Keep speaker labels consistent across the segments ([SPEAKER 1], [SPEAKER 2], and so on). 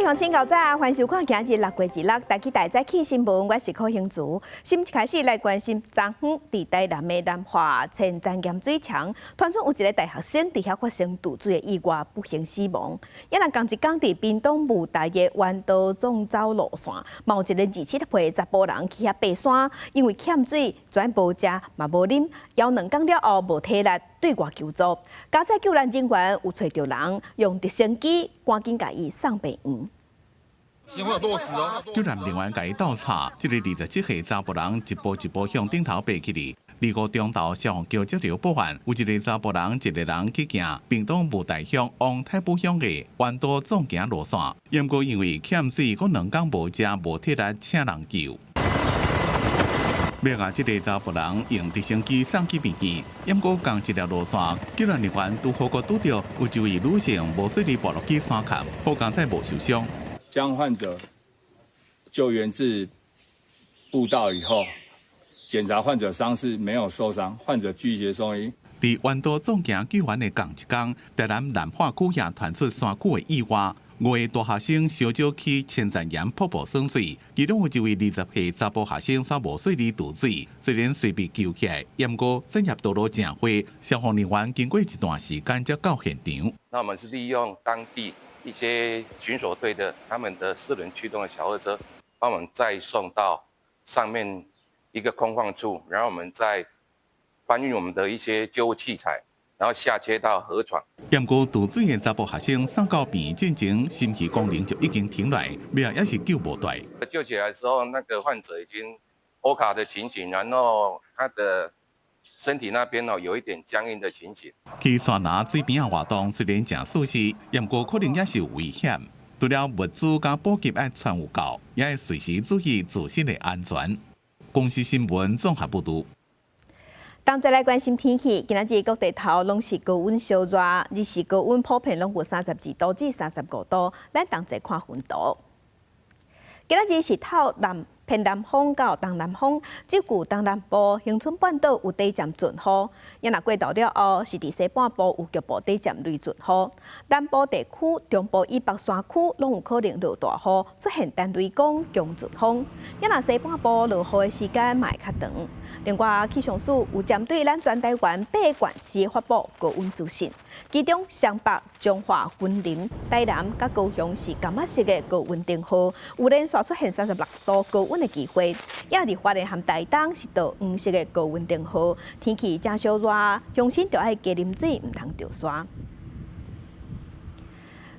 [SPEAKER 1] 鄉親𠢕早，歡迎收看今日6月26台語大早起新聞，我是柯興竹。新聞開始來關心，昨昏佇台南的南華千層岩水牆，傳出有一个大學生佇遐發生墮水的意外，不幸死亡。猶若仝一工佇屏東霧台的彎刀縱走路線，嘛有一个27歲查埔人去遐爬山，因為欠水，轉無食嘛無啉，枵2工了後無體力，對外求助。佳哉救援人員有揣著人，用直升機趕緊共伊送病院。
[SPEAKER 2] 救援人員共伊鬥吵，這个27歲查埔人一步一步向頂頭爬起來。25中晝消防局接著報案，有一个查埔人一个人去行屏東霧台鄉王太武鄉的彎刀縱行路線，毋過因為欠水，閣2工無食無體力，請人救。尾仔這个查埔人用直升機送去病院，毋過仝一條路線，救援人員拄好閣拄著有一位女性無細膩跋落去山崁，好佳哉無受傷。
[SPEAKER 3] 將患者救援至步道以後，檢查患者傷勢沒有受傷，患者拒絕送醫。
[SPEAKER 2] 佇彎刀縱行救援的仝一工，台南南化區也傳出山區的意外，五个大學生小早去千層岩瀑布耍水，其中有一位20歲查埔學生煞無細膩墮水，雖然隨被救起來，毋過專業道路誠灰，消防人員經過一段時間才到現場。
[SPEAKER 4] 那我們是利用當地一些巡守隊的他們的四輪驅動的小貨車，幫我們再送到上面一個空曠處，然後我們再搬運我們的一些救護器材，然後下切到河床。
[SPEAKER 2] 毋過墮水的查埔學生送到病院進前，心肺功能就已經停來，尾仔也是救無蹛。
[SPEAKER 4] 救起來的時候，那個患者已經歐卡的情形，然後他的身體那邊哦有一點僵硬的情形。
[SPEAKER 2] 去山林水邊仔活動雖然誠舒適，毋過可能也是有危險。除了物資佮補給愛穿有夠，也愛隨時注意自身的安全。公視新聞綜合報導。
[SPEAKER 1] 同齊來關心天氣，今仔日各地頭攏是高溫燒熱，日時高溫普遍攏有32度至35度。咱同齊看雲圖。今仔日是透南偏南風到東南風，只顧東南部、恆春半島有短暫陣雨，猶若過晝了後，是佇西半部有局部短暫雷陣雨。南部地區、中部以北山區攏有可能落大雨，出現單雷公、強陣風。猶若西半部落雨的時間嘛會較長。另外，氣象署有針對咱全台灣八個縣市發布高溫資訊，其中雙北、彰化、雲林、台南佮高雄是柑仔色的高溫燈號，有連續出現36度高溫的機會。猶若佇花蓮和台東是桃黃色的高溫燈號，天氣誠燒熱，鄉親著愛加啉水，毋通著沙。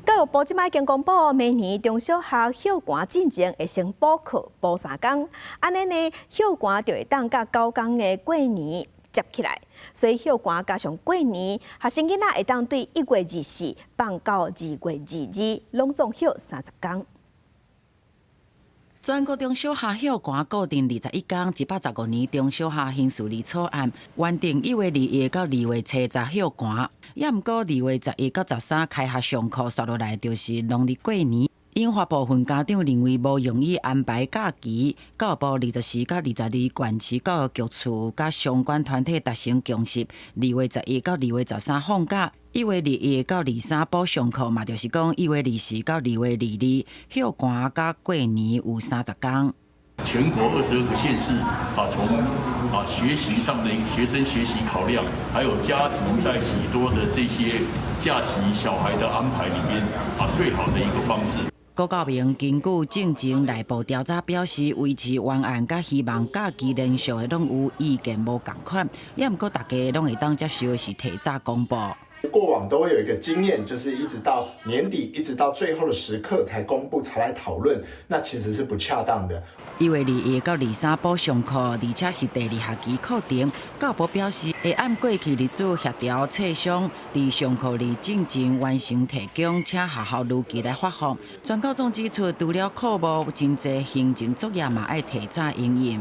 [SPEAKER 1] 教育部這擺已經公布，明年中小學休寒進前會先補課補3工，按呢呢休寒就會當佮9工的過年接起來，所以休寒加上過年，學生囡仔會當對1月24放到2月22，攏總休30工。
[SPEAKER 5] 全國中小學休寒固定21工，115年中小學新事例草案原定1月21到2月30休寒，也毋過2月11到13開學上課，煞落來就是農曆過年，引發部分家長認為無容易安排假期。教育部24到22縣市教育局處佮相關團體達成共識，2月11到2月13放假。1月21到23補上課嘛，就是講1月24到2月22休寒佮過年有30工。
[SPEAKER 6] 全國22個縣市啊，從啊學習上的學生學習考量，還有家庭在許多的這些假期小孩的安排裡面啊，最好的一個方式。
[SPEAKER 5] 郭教明根據進前內部調查表示，維持原案佮希望假期連續的攏有意見無仝款，也毋過大家攏會當接受的是提早公布。
[SPEAKER 7] 過往都會有一個經驗，就是一直到年底，一直到最後的時刻才公布，才來討論，那其實是不恰當的。
[SPEAKER 5] 1月21到23補上課，而且是第二學期課程。教育部表示，會按過去日子協調磋商，佇上課日進前完成提供，請學校如期來發放。全教總指出，除了課務真濟行政作業嘛，愛提早營運。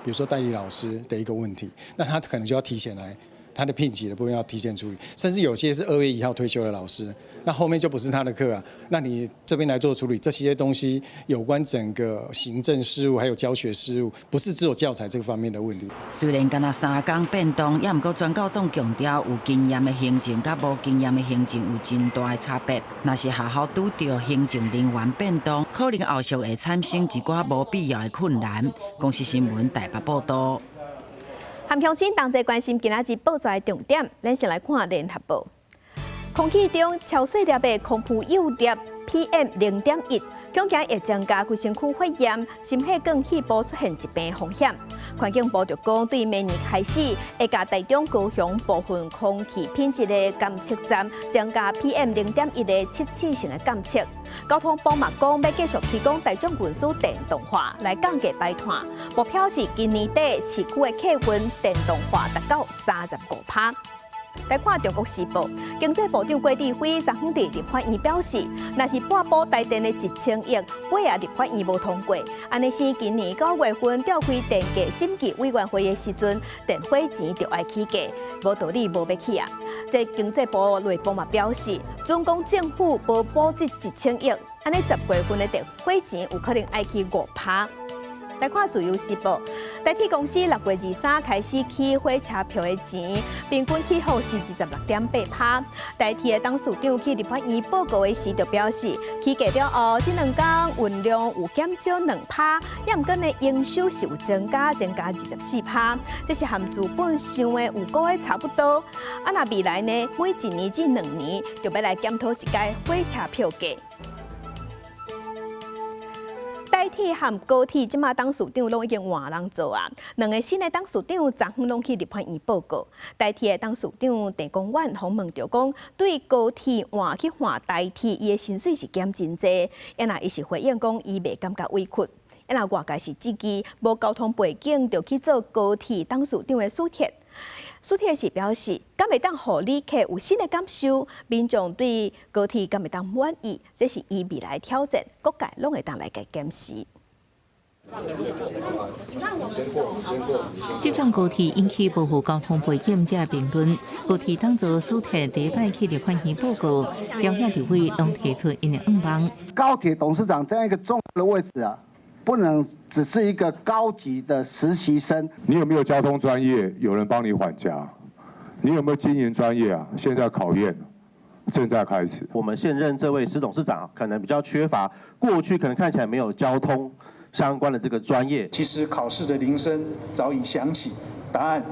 [SPEAKER 8] 比如說代理老師的一個問題，那他可能就要提前來他的聘期的部分要提前處理，甚至有些是2月1號退休的老師，那後面就不是他的課啊。那你這邊來做處理，這些東西有關整個行政事務還有教學事務，不是只有教材這個方面的問題。
[SPEAKER 5] 雖然干焦3工變動，也毋過專教總強調，有經驗的行政佮無經驗的行政有真大的差別。若是學校拄著行政人員變動，可能後續會產生一寡無必要的困難。公視新聞台北報道。
[SPEAKER 1] 含鄉親同齊關心今仔日報紙的重點，咱先來看聯合報。空氣中超細粒的空污幼粒 PM 0.1，恐驚會增加規身軀肺炎、心血管肺部出現疾病風險。環境部就講，對明年開始，會共台中、高雄部分空氣品質的監測站增加 PM 0.1的測試性的監測。交通部嘛講，欲繼續推廣大眾運輸電動化來降低排碳，目標是今年底市區的客運電動化達到35%。來看《中國時報》，經濟部長郭智輝昨昏佇立法院表示，若是半補台電的1000億，尾仔立法院無通過，按呢是今年9月份召開電價審計委員會的時陣，電火錢就愛起價，無道理無欲起啊！這經濟部內部嘛表示，準講政府無補這1000億，按呢10月份的電火錢有可能愛起5%。來看《自由時報》，台鐵公司6月23開始起火車票的錢，平均起幅是26.8%。台鐵的董事長去立法院報告的時就表示，起價了後，這兩工運量有減少2%，也毋過呢營收是有增加，增加24%，這是和資本想的預估的差不多。啊，若未來呢，每一年至2年就欲來檢討一擺火車票價。台鐵和高鐵這馬董事長攏已經換人做啊，兩个新的董事長昨昏攏去立法院報告。台鐵的董事長鄭光遠訪問著講，對高鐵換去換台鐵，伊的薪水是減真濟。啊若伊是回應講，伊袂感覺委屈。啊若外界是質疑無交通背景就去做高鐵董事長的蘇鐵。蘇鐵是表示，敢會當予旅客有新的感受，民眾對高鐵敢會當滿意，這是伊未來挑戰，各界攏會當來共檢視。
[SPEAKER 9] 這場高鐵引起無符交通背景者評論，高鐵董座蘇鐵第一擺去立法院報告，朝野立委攏提出𪜶的願望。
[SPEAKER 10] 高鐵董事長這樣一個重要的位置啊，不能只是一個高級的實習生。
[SPEAKER 11] 你有沒有交通專業？有人幫你緩頰？你有沒有經營專業啊？現在考驗正在開始。
[SPEAKER 12] 我們現任這位施董事長可能比較缺乏過去可能看起來沒有交通相關的這個專業。
[SPEAKER 13] 其實考試的鈴聲早已響起，答案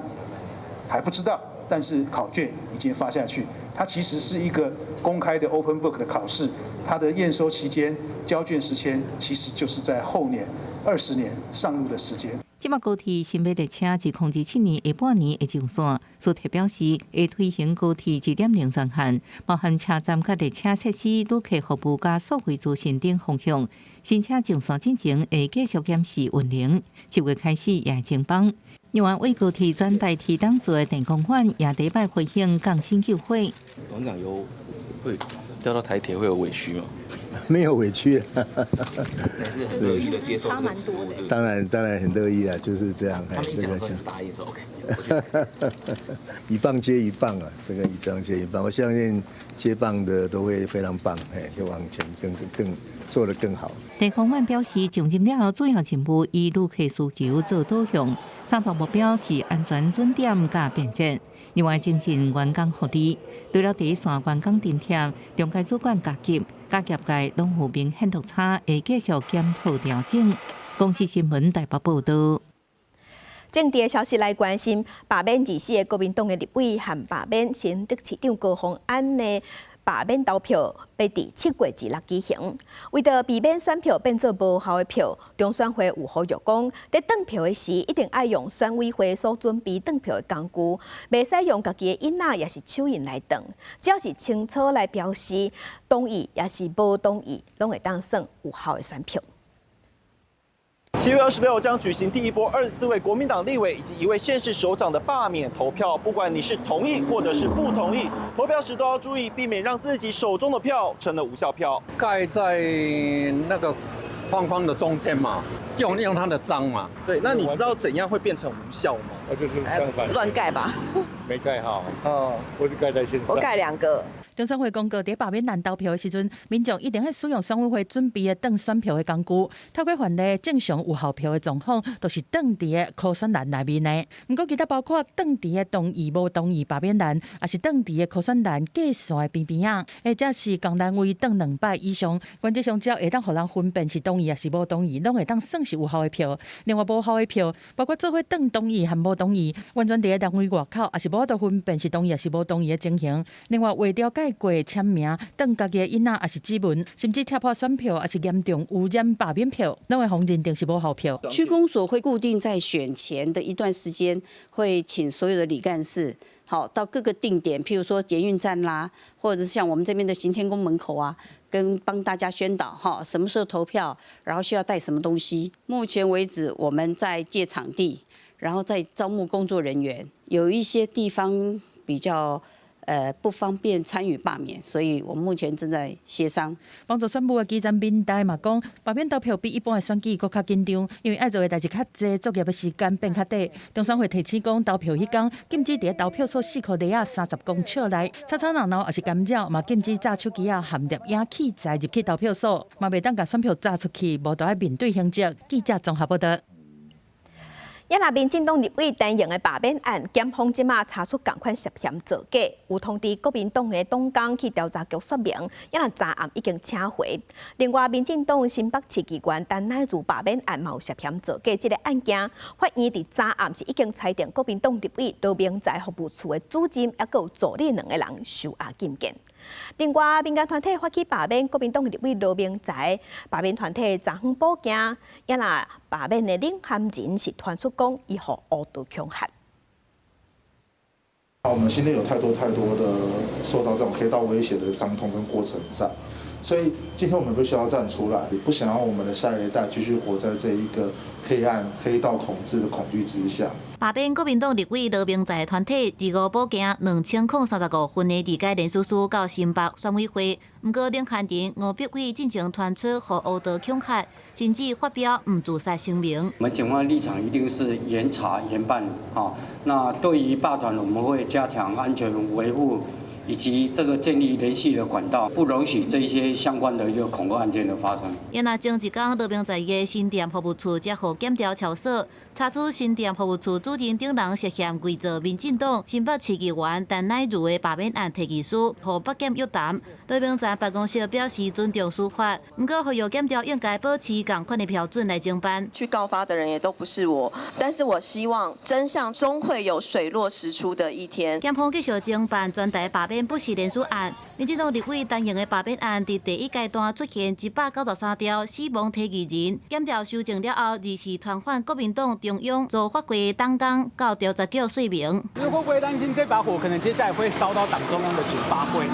[SPEAKER 13] 還不知道，但是考卷已經發下去。它其實是一個公開的 open book 的考試，它的驗收期間、交卷時間，其實就是在後年20年上路的時間。
[SPEAKER 9] 這馬高鐵新欲列車2027年下半年會上線，蘇鐵表示會推行高鐵1.0專案，包含車站佮列車設施、旅客服務佮數位資訊等方向。新車上線進前會繼續檢視運能，7月開始也會增班。另外，為高鐵轉台鐵董座的鄭光遠也第一擺回應降薪救火。
[SPEAKER 14] 董事長有會調到台鐵會有委屈嗎？
[SPEAKER 15] 沒有委屈，
[SPEAKER 14] 還是很樂意的接受這個職務。
[SPEAKER 15] 當然當然很樂意啊，就是這樣。
[SPEAKER 14] 他們一講說你答應說 OK，
[SPEAKER 15] 一棒接一棒啊，這個一棒接一棒，我相信接棒的都會非常棒，哎，就往前更更做得更好。
[SPEAKER 9] 鄭光遠表示，上任了後主要任務以旅客需求做導向，三大目標是安全、準點佮便捷。另外，增進員工福利，除了第一線員工津貼，中階主管加級，佮業界攏有明顯落差，會繼續檢討調整。公視新聞台北報道。
[SPEAKER 1] 政治的消息來關心，罷免24个國民黨的立委和罷免新竹市長高虹安的罷免投票，欲佇7月26舉行。為著避免選票變做無效的票，中選會有呼籲講，佇轉票的時，一定愛用選委會所準備轉票的工具，袂使用家己的印仔抑是手印來轉。只要是清楚來標示同意抑是無同意，攏會當算有效的選票。
[SPEAKER 16] 7月26將舉行第一波24位國民黨立委以及一位縣市首長的罷免投票。不管你是同意或者是不同意，投票時都要注意，避免讓自己手中的票成了無效票。
[SPEAKER 17] 蓋在那個框框的中間嘛，用它的章嘛。
[SPEAKER 16] 對，那你知道怎樣會變成無效嗎？
[SPEAKER 11] 那就是相反。
[SPEAKER 18] 亂蓋吧。
[SPEAKER 3] 沒蓋好。哦，我是蓋在線上。
[SPEAKER 18] 我蓋兩個。
[SPEAKER 19] 中選會公告，佇罷免欄投票的時陣，民眾一定愛使用選委會準備的當選票的工具。透過範例正常有效票的狀況，都是當佇个可選欄內面的。毋過其他包括當佇个同意無同意罷免欄，抑是當佇个可選欄界線的邊邊仔，或者是仝欄位當兩擺以上，原則上只要會當予人分辨是同意抑是無同意，攏會當算是有效的票。另外無效的票，包括做伙當同意和無同意，完全佇个欄位外口，抑是無法度分辨是同意抑是無同意的情形。另外畫條蓋過簽名，當家己的印仔，抑是指紋，甚至貼破選票，抑是嚴重污染罷免票，攏會予認定是無效票。
[SPEAKER 20] 區公所會固定在選前的一段時間，會請所有的里幹事，好到各個定點，譬如說捷運站啦，或者是像我們這邊的行天宮門口啊，跟幫大家宣導哈，什麼時候投票，然後需要帶什麼東西。目前為止，我們在借場地，然後在招募工作人員，有一些地方比較不方便參與罷免，所以我們目前正在協商。
[SPEAKER 19] 幫助選務的基層民代嘛講，罷免投票比一般的選舉閣較緊張，因為愛做的代誌較濟，作業的時間變較短。中選會提醒講，投票彼工禁止佇投票所四箍內仔30公尺內吵吵鬧鬧，抑是干擾，嘛禁止紮手機仔含攝影器材入去投票所，嘛袂當共選票紮出去，無就愛面對刑責。記者綜合報道。
[SPEAKER 1] 也若民進黨立委陳瑩的罷免案，檢方這馬查出仝款涉嫌造假，有通知國民黨的黨工去調查局說明，也若昨暗已經請回。另外，民進黨新北市議員陳乃如罷免案嘛有涉嫌造假這个案件，法院佇昨暗是已經裁定國民黨立委羅明才服務處的主任，抑閣有助理兩个人收押禁見。另外，民間團體發起罷免國民黨立委羅明才，罷免團體昨昏報警，也若罷免的領銜人是傳出講伊予烏道恐嚇。
[SPEAKER 21] 我們心裡有太多太多的受到這種黑道威脅的傷痛跟過程在，所以今天我們必須要站出來，不想要我們的下一代繼續活在這一個黑暗、黑道控制的恐懼之下。
[SPEAKER 22] 罷免國民黨立委羅明才團體25報警2035份的理解連署書到新北選委會，毋過領銜人吳碧偉進前傳出予烏道恐嚇，甚至發表毋自殺聲明。
[SPEAKER 17] 我們警方立場一定是嚴查嚴辦，那對於罷團，我們會加強安全維護，以及這個建立聯繫的管道，不容許這一些相關的一個恐嚇案件的發生。
[SPEAKER 22] 也若前一工羅明才的新店服務處才予檢調抄鎖，查出新店服務處主任等人涉嫌偽造民進黨新北市議員陳乃如的罷免案提議書，予北檢約談。羅明才辦公室表示尊重司法，毋過呼籲檢調應該保持仝款的標準來偵辦。
[SPEAKER 18] 去告發的人也都不是我，但是我希望真相終會有水落石出的一天。
[SPEAKER 22] 檢方繼續偵辦全台罷免不實連署案，民進黨立委陳瑩的罷免案，佇第一階段出現193條死亡提議人，檢調修正了後，二是傳喚國民黨中央做法規黨工到調查局說明。
[SPEAKER 23] 你會不會擔心這把火可能接下來會燒到黨中央的主發會？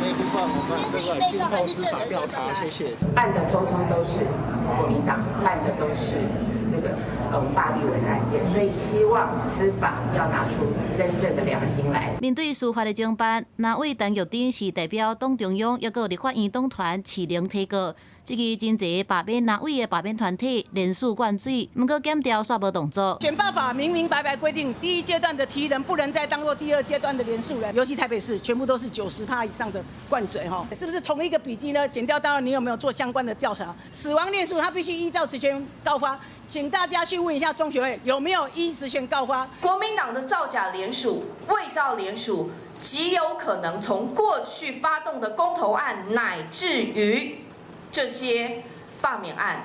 [SPEAKER 24] 調查，謝謝。辦的通通都是國民黨，辦的都是這個我們罷立委的案件，所以希望司法要拿出真正的良心來。
[SPEAKER 22] 面對司法的偵辦，藍委陳玉珍是代表黨中央，抑閣立法院黨團市聯提告，這个真濟罷免藍委的罷免團體連署灌水，毋過檢調煞無動作。
[SPEAKER 25] 選罷法明明白白規定，第一階段的提人不能再當做第二階段的連署人，尤其台北市全部都是90%以上的灌水，哈，是不是同一個筆跡呢？檢調單位你有沒有做相關的調查？死亡連署，他必須依照職權告發，請大家去問一下中選會有沒有依職權告發。
[SPEAKER 26] 國民黨的造假聯署、偽造聯署，極有可能從過去發動的公投案，乃至於這些罷免案，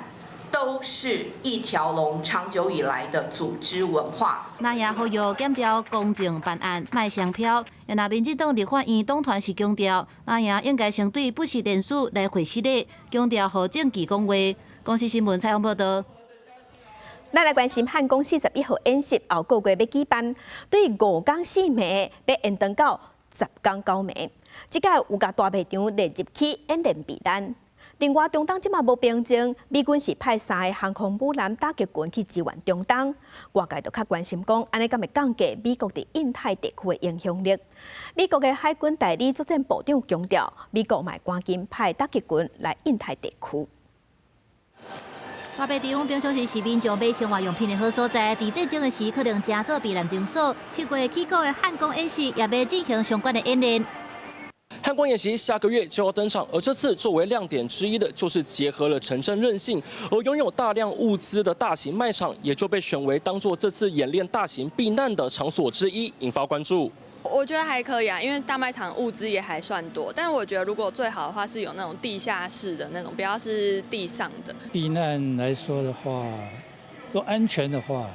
[SPEAKER 26] 都是一條龍長久以來的組織文化。
[SPEAKER 22] 那也呼籲檢調公正辦案，莫雙標。若民進黨立法院黨團是強調，那也應該先對不實連署來回失禮，強調予證據講話。公視新聞採訪報道。
[SPEAKER 1] 咱來關心漢光41號演習後個月欲舉辦，對5工4暝欲延長到10工9暝，這擺有共大賣場列入去演練備單。另外，中東這馬無平靜，美軍是派三个航空母艦打擊群去支援中東。外界就較關心講，按呢敢會降低美國佇印太地區的影響力？美國的海軍代理作戰部長強調，美國嘛會趕緊派打擊群來印太地區。
[SPEAKER 22] 大賣場平常時是民眾買生活用品的好所在，佇戰爭的時可能成做避難場所。7月起鼓的漢光演習也欲進行相關的演練。
[SPEAKER 2] 漢光演習下個月就要登場，而這次作為亮點之一的，就是結合了城鎮韌性，而擁有大量物資的大型賣場，也就被選為當做這次演練大型避難的場所之一，引發關注。
[SPEAKER 4] 我覺得還可以啊，因為大賣場物資也還算多，但我覺得如果最好的話是有那種地下室的那種，不要是地上的。
[SPEAKER 5] 避難來說的話，若安全的話，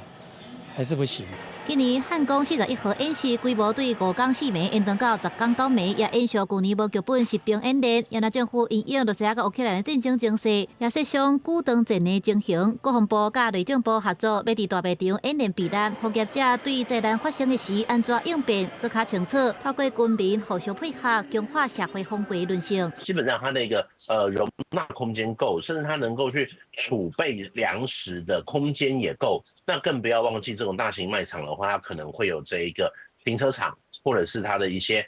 [SPEAKER 5] 還是不行。
[SPEAKER 22] 今年漢光41號演習規模對5工4暝延長到10工9暝，也延續舊年無劇本實兵演練。也若政府因應羅西亞佮烏克蘭的戰爭情勢，也設想鼓動戰的情形。國防部佮內政部合作，欲佇大賣場演練避難，予業者對災難發生的時按怎應變，閣較清楚。透過軍民互相配合，強化社會防備韌性。
[SPEAKER 6] 基本上，它那個容納空間夠，甚至它能夠去儲備糧食的空間也夠。那更不要忘記這種大型賣場的話，它可能會有這一個停車場，或者是它的一些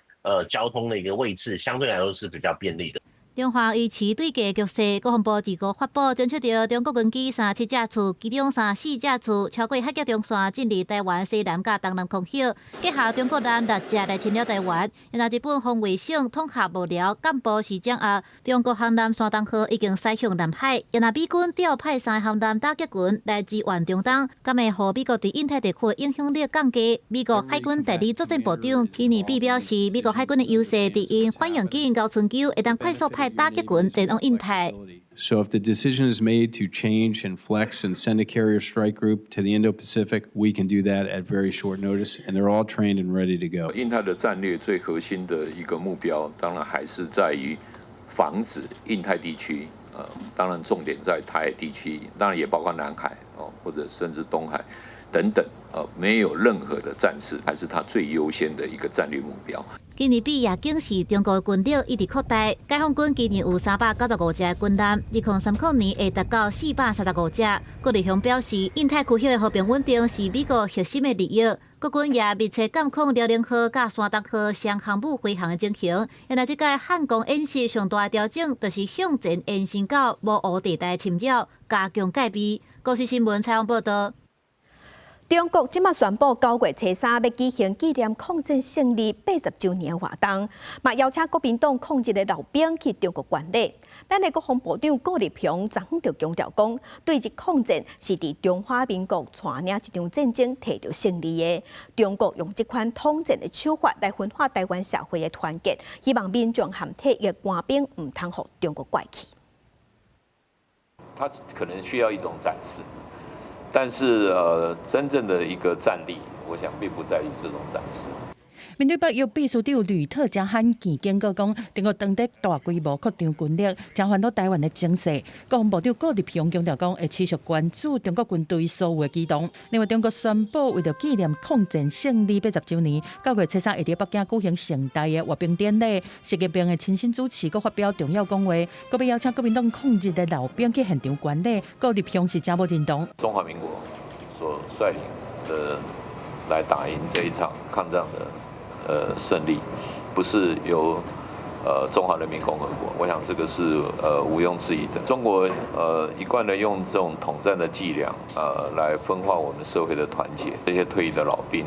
[SPEAKER 6] 交通的一個位置，相對來說是比較便利的。
[SPEAKER 22] 中華維持對峙局勢，國防部二五發布偵測著中國軍機37架次，其中34架次超過海峽中線進入臺灣西南佮東南空域，結合中國艦6隻來侵擾臺灣。若日本防衛省統合幕僚幹部是掌握中國航艦山東號已經駛向南海，若美軍調派三個航艦打擊群來支援中東，敢會予美國佇印太地區影響力降低？美國海軍代理作戰部長基尼比表示，美國海軍的優勢佇𪜶反應緊𠢕春秋，會當快速派打擊群前往印太。
[SPEAKER 7] So if the decision is made to change and flex and send a carrier strike group to the Indo-Pacific, we can do that at very short notice, and they're all trained and ready to go.
[SPEAKER 8] 印太的戰略最核心的一個目標，當然還是在於防止印太地區，當然重點在台海地區，當然也包括南海哦，或者甚至東海等等，沒有任何的戰事，還是它最優先的一個戰略目標。
[SPEAKER 22] 基尼比也警示中國軍力一直擴大，解放軍今年有395隻軍艦，2030年會達到435隻。郭立雄表示，印太區域的和平穩定是美國核心的利益。國軍也密切監控遼寧號佮山東號雙航母飛行的情形。因為這屆漢光演習上大的調整，就是向前延伸到模糊地帶侵擾，加強戒備。公視新聞採訪報導。
[SPEAKER 1] 中國這馬宣布9月初3欲舉行紀念抗戰勝利80週年活動，嘛邀請國民黨抗日的老兵去中國觀禮。咱的國防部長顧立雄昨昏就強調講，對日抗戰是佇中華民國帶領這場戰爭提著勝利的。中國用這款統戰的手法來分化臺灣社會的團結，希望民眾和退役官兵毋通予中國怪去。
[SPEAKER 8] 他可能需要一種展示。但是，真正的一個戰力，我想並不在於這種展示。
[SPEAKER 19] 面對北約秘書長呂特誠罕見警告講，中國當地大規模擴張軍力，誠煩惱臺灣的情勢。國防部長顧立雄強調講，會持續關注中國軍隊所有的舉動。另外，中國宣布為著紀念抗戰勝利80週年，9月初3會佇北京舉行盛大的閱兵典禮，習近平會親身主持，閣發表重要講話，閣欲邀請國民黨抗日的老兵去現場觀禮。顧立雄是誠無認同。
[SPEAKER 8] 中華民國所率領的來打贏這一場抗戰的勝利，不是由中華人民共和國，我想這個是毋庸置疑的。中國一貫的用這種統戰的伎倆，來分化我們社會的團結。這些退役的老兵，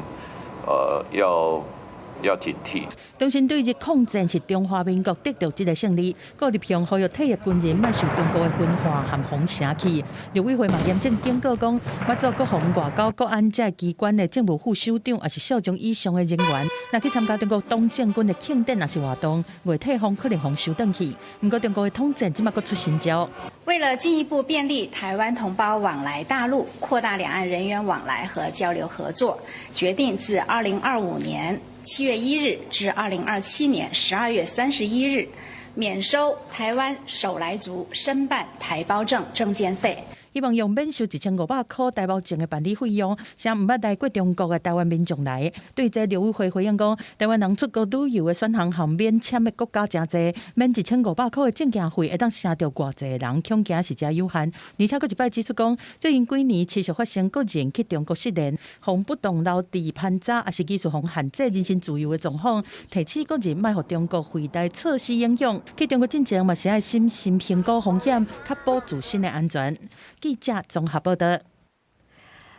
[SPEAKER 8] 要警惕。
[SPEAKER 19] 重申對日抗戰是中華民國得著這個勝利，顧立雄呼籲退役軍人莫受中國的分化和封城去。陸委會嘛嚴正警告講，捌做國防、外交、國安這機關的政務副首長，抑是少將以上的人員，若去參加中國黨政軍的慶典抑是活動，袂退俸可能予收轉去。毋過中國的統戰這馬閣出新招。
[SPEAKER 27] 為了進一步便利臺灣同胞往來大陸，擴大兩岸人員往來和交流合作，決定自2025年7月1日至2027年12月31日，免收臺灣手來族申辦台胞證證件費。
[SPEAKER 19] 希望用免收1500箍台胞證的辦理費用，請毋捌來過中國的臺灣民眾來。對這陸委會回應講，臺灣人出國旅遊的選項和免簽的國家誠濟，免1500箍的證件費會當省著偌濟人，恐驚是誠有限。而且閣一擺指出講，最近幾年持續發生國人去中國失聯、予不當留佇攀查，抑是技術予限制人身自由的狀況，提醒國人莫予中國惠台措施影響。去中國進前嘛是愛審慎評估風險，確保自身的安全。記者綜合報道。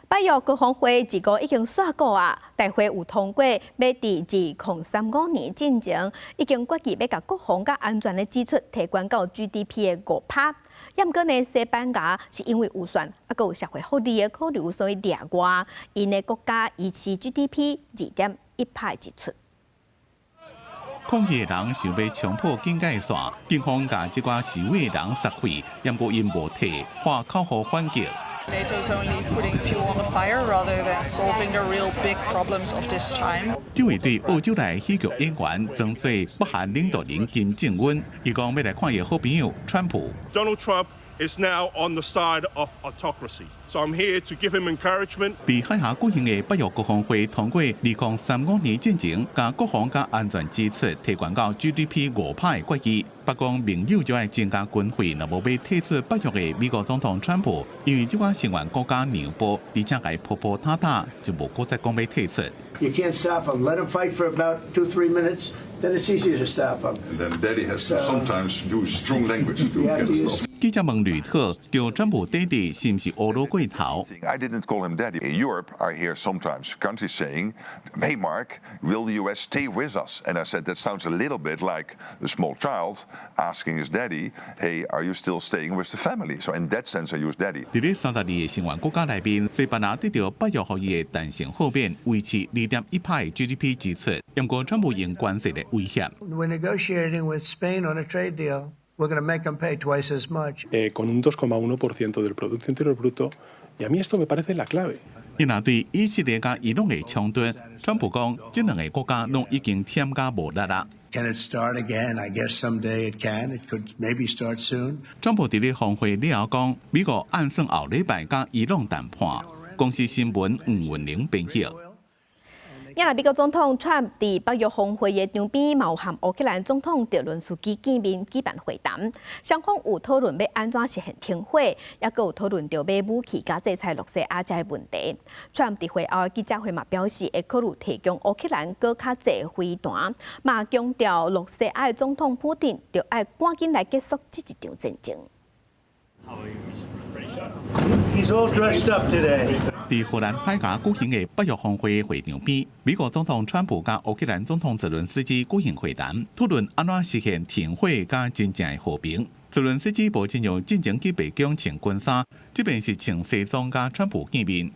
[SPEAKER 1] 北約國防會這個已經煞過啊，大會有通過，欲佇2035年進前，已經決議欲共國防佮安全的支出提懸到 GDP 的5%。毋過呢，西班牙是因為預算啊，閣有社會福利的考慮，所以例外，𪜶的國家維持 GDP 2.1%的支出。
[SPEAKER 9] 抗議的人想欲衝破警戒線，警方共這寡示威的人殺開，毋過𪜶無退，喊口號反擊。
[SPEAKER 10] NATO is only putting fuel on the fire rather than solving the real big problems of this time.
[SPEAKER 9] 這位對澳洲來喜劇演員，裝做北韓領導人金正恩，伊講欲來看伊好朋友川普。
[SPEAKER 12] Donald Trump is now on the side of autocracy. So I'm here to give him encouragement.
[SPEAKER 9] 佇海峽舉行的北約國防會通過2035年進前，共國防佮安全支出提懸到 GDP 5%的決議。白宮盟友就愛增加軍費，若無欲退出北約的美國總統川普，因為這寡成員國家讓步，而且共鋪鋪塔塔，就無閣再講欲退出。
[SPEAKER 13] You can't stop them. Let them fight for about 2, 3 minutes. Then it's easier to stop them.
[SPEAKER 14] And then Daddy has to sometimes use strong language to get stop.
[SPEAKER 9] 記者問呂特，叫川普爹地是毋是烏魯過頭？
[SPEAKER 14] I didn't call him daddy. In Europe, I hear sometimes countries saying, "Hey, Mark, will the U.S. stay with us?" And I said that sounds a little bit like a small child asking his daddy, "Hey, are you still staying with the family?" So in that sense, I use daddy.
[SPEAKER 9] 佇咧32個成員國家內面，西班牙得著北約予伊的彈性豁免，維持2.1%的 GDP 支出。毋過川普用關稅來威脅。
[SPEAKER 13] We're negotiating with Spain on a trade deal. We're going to make them pay twice as much.
[SPEAKER 15] Con un 2,1% del Producto Interior Bruto, y a mí esto me parece la clave.
[SPEAKER 9] 伊若對以色列佮伊朗的衝突，川普講，這兩个國家攏已經忝甲無力啦。
[SPEAKER 13] Can it start again? I guess someday it can. It could maybe start soon.
[SPEAKER 9] 川普佇咧峰會了後講，美國按算後禮拜佮伊朗談判。公視新聞吳文玲編譯。
[SPEAKER 1] 也若美國總統川普佇北約峰會的場邊，嘛有和烏克蘭總統澤倫斯基見面舉辦會談，雙方有討論欲按怎實現停火，抑閣有討論著買武器佮制裁羅西亞這个問題。川普佇會後的記者會嘛表示，會考慮提供烏克蘭閣較濟飛彈，嘛強調羅西亞的總統普丁著愛趕緊來結束這一場戰爭。
[SPEAKER 13] He's all dressed up today.
[SPEAKER 9] 佇荷蘭海牙舉行的北約峰會會場邊，美國總統川普佮烏克蘭總統澤倫斯基舉行會談，討論按怎實現停火佮真正的和平。澤倫斯基無親像進前去白宮穿軍衫，這擺是穿西裝佮川普見面。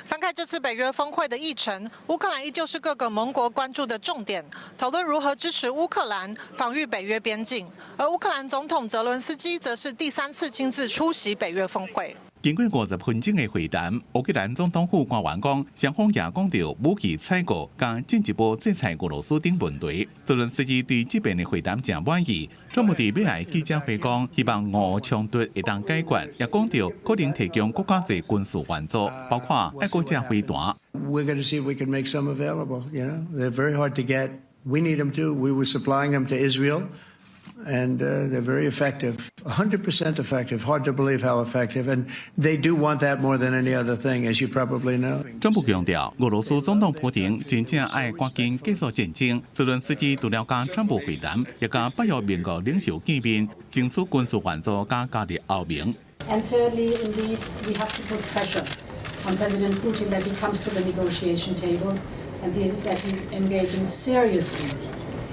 [SPEAKER 16] 翻開這次北約峰會的議程，烏克蘭依舊是各個盟國關注的重點，討論如何支持烏克蘭防禦北約邊境。而烏克蘭總統澤倫斯基則是第三次親自出席北約峰會。
[SPEAKER 9] 經過50分鐘的會談，烏克蘭總統府官員講，雙方也講著武器採購佮進一步制裁俄羅斯等問題。澤倫斯基對這擺的會談誠滿意，川普佇尾仔記者會講，希望俄烏衝突會當解決，也講著可能提供閣較濟軍事援助，包括愛國者飛彈。
[SPEAKER 13] We're going to see if we can make some available. They're very hard to get. We need them too. We were supplying them to Israel. And they're very effective, 100% effective. Hard to believe how effective. And they do want that more than any other thing, as you probably know.
[SPEAKER 9] 川普強調，俄羅斯總統普丁真正愛趕緊結束戰爭。澤倫斯基除了佮川普會談，也佮北約盟國領袖見面，爭取軍事援助佮加入歐盟。
[SPEAKER 28] And thirdly, indeed, we have to put pressure on President Putin that he comes to the negotiation table and that he's engaging seriously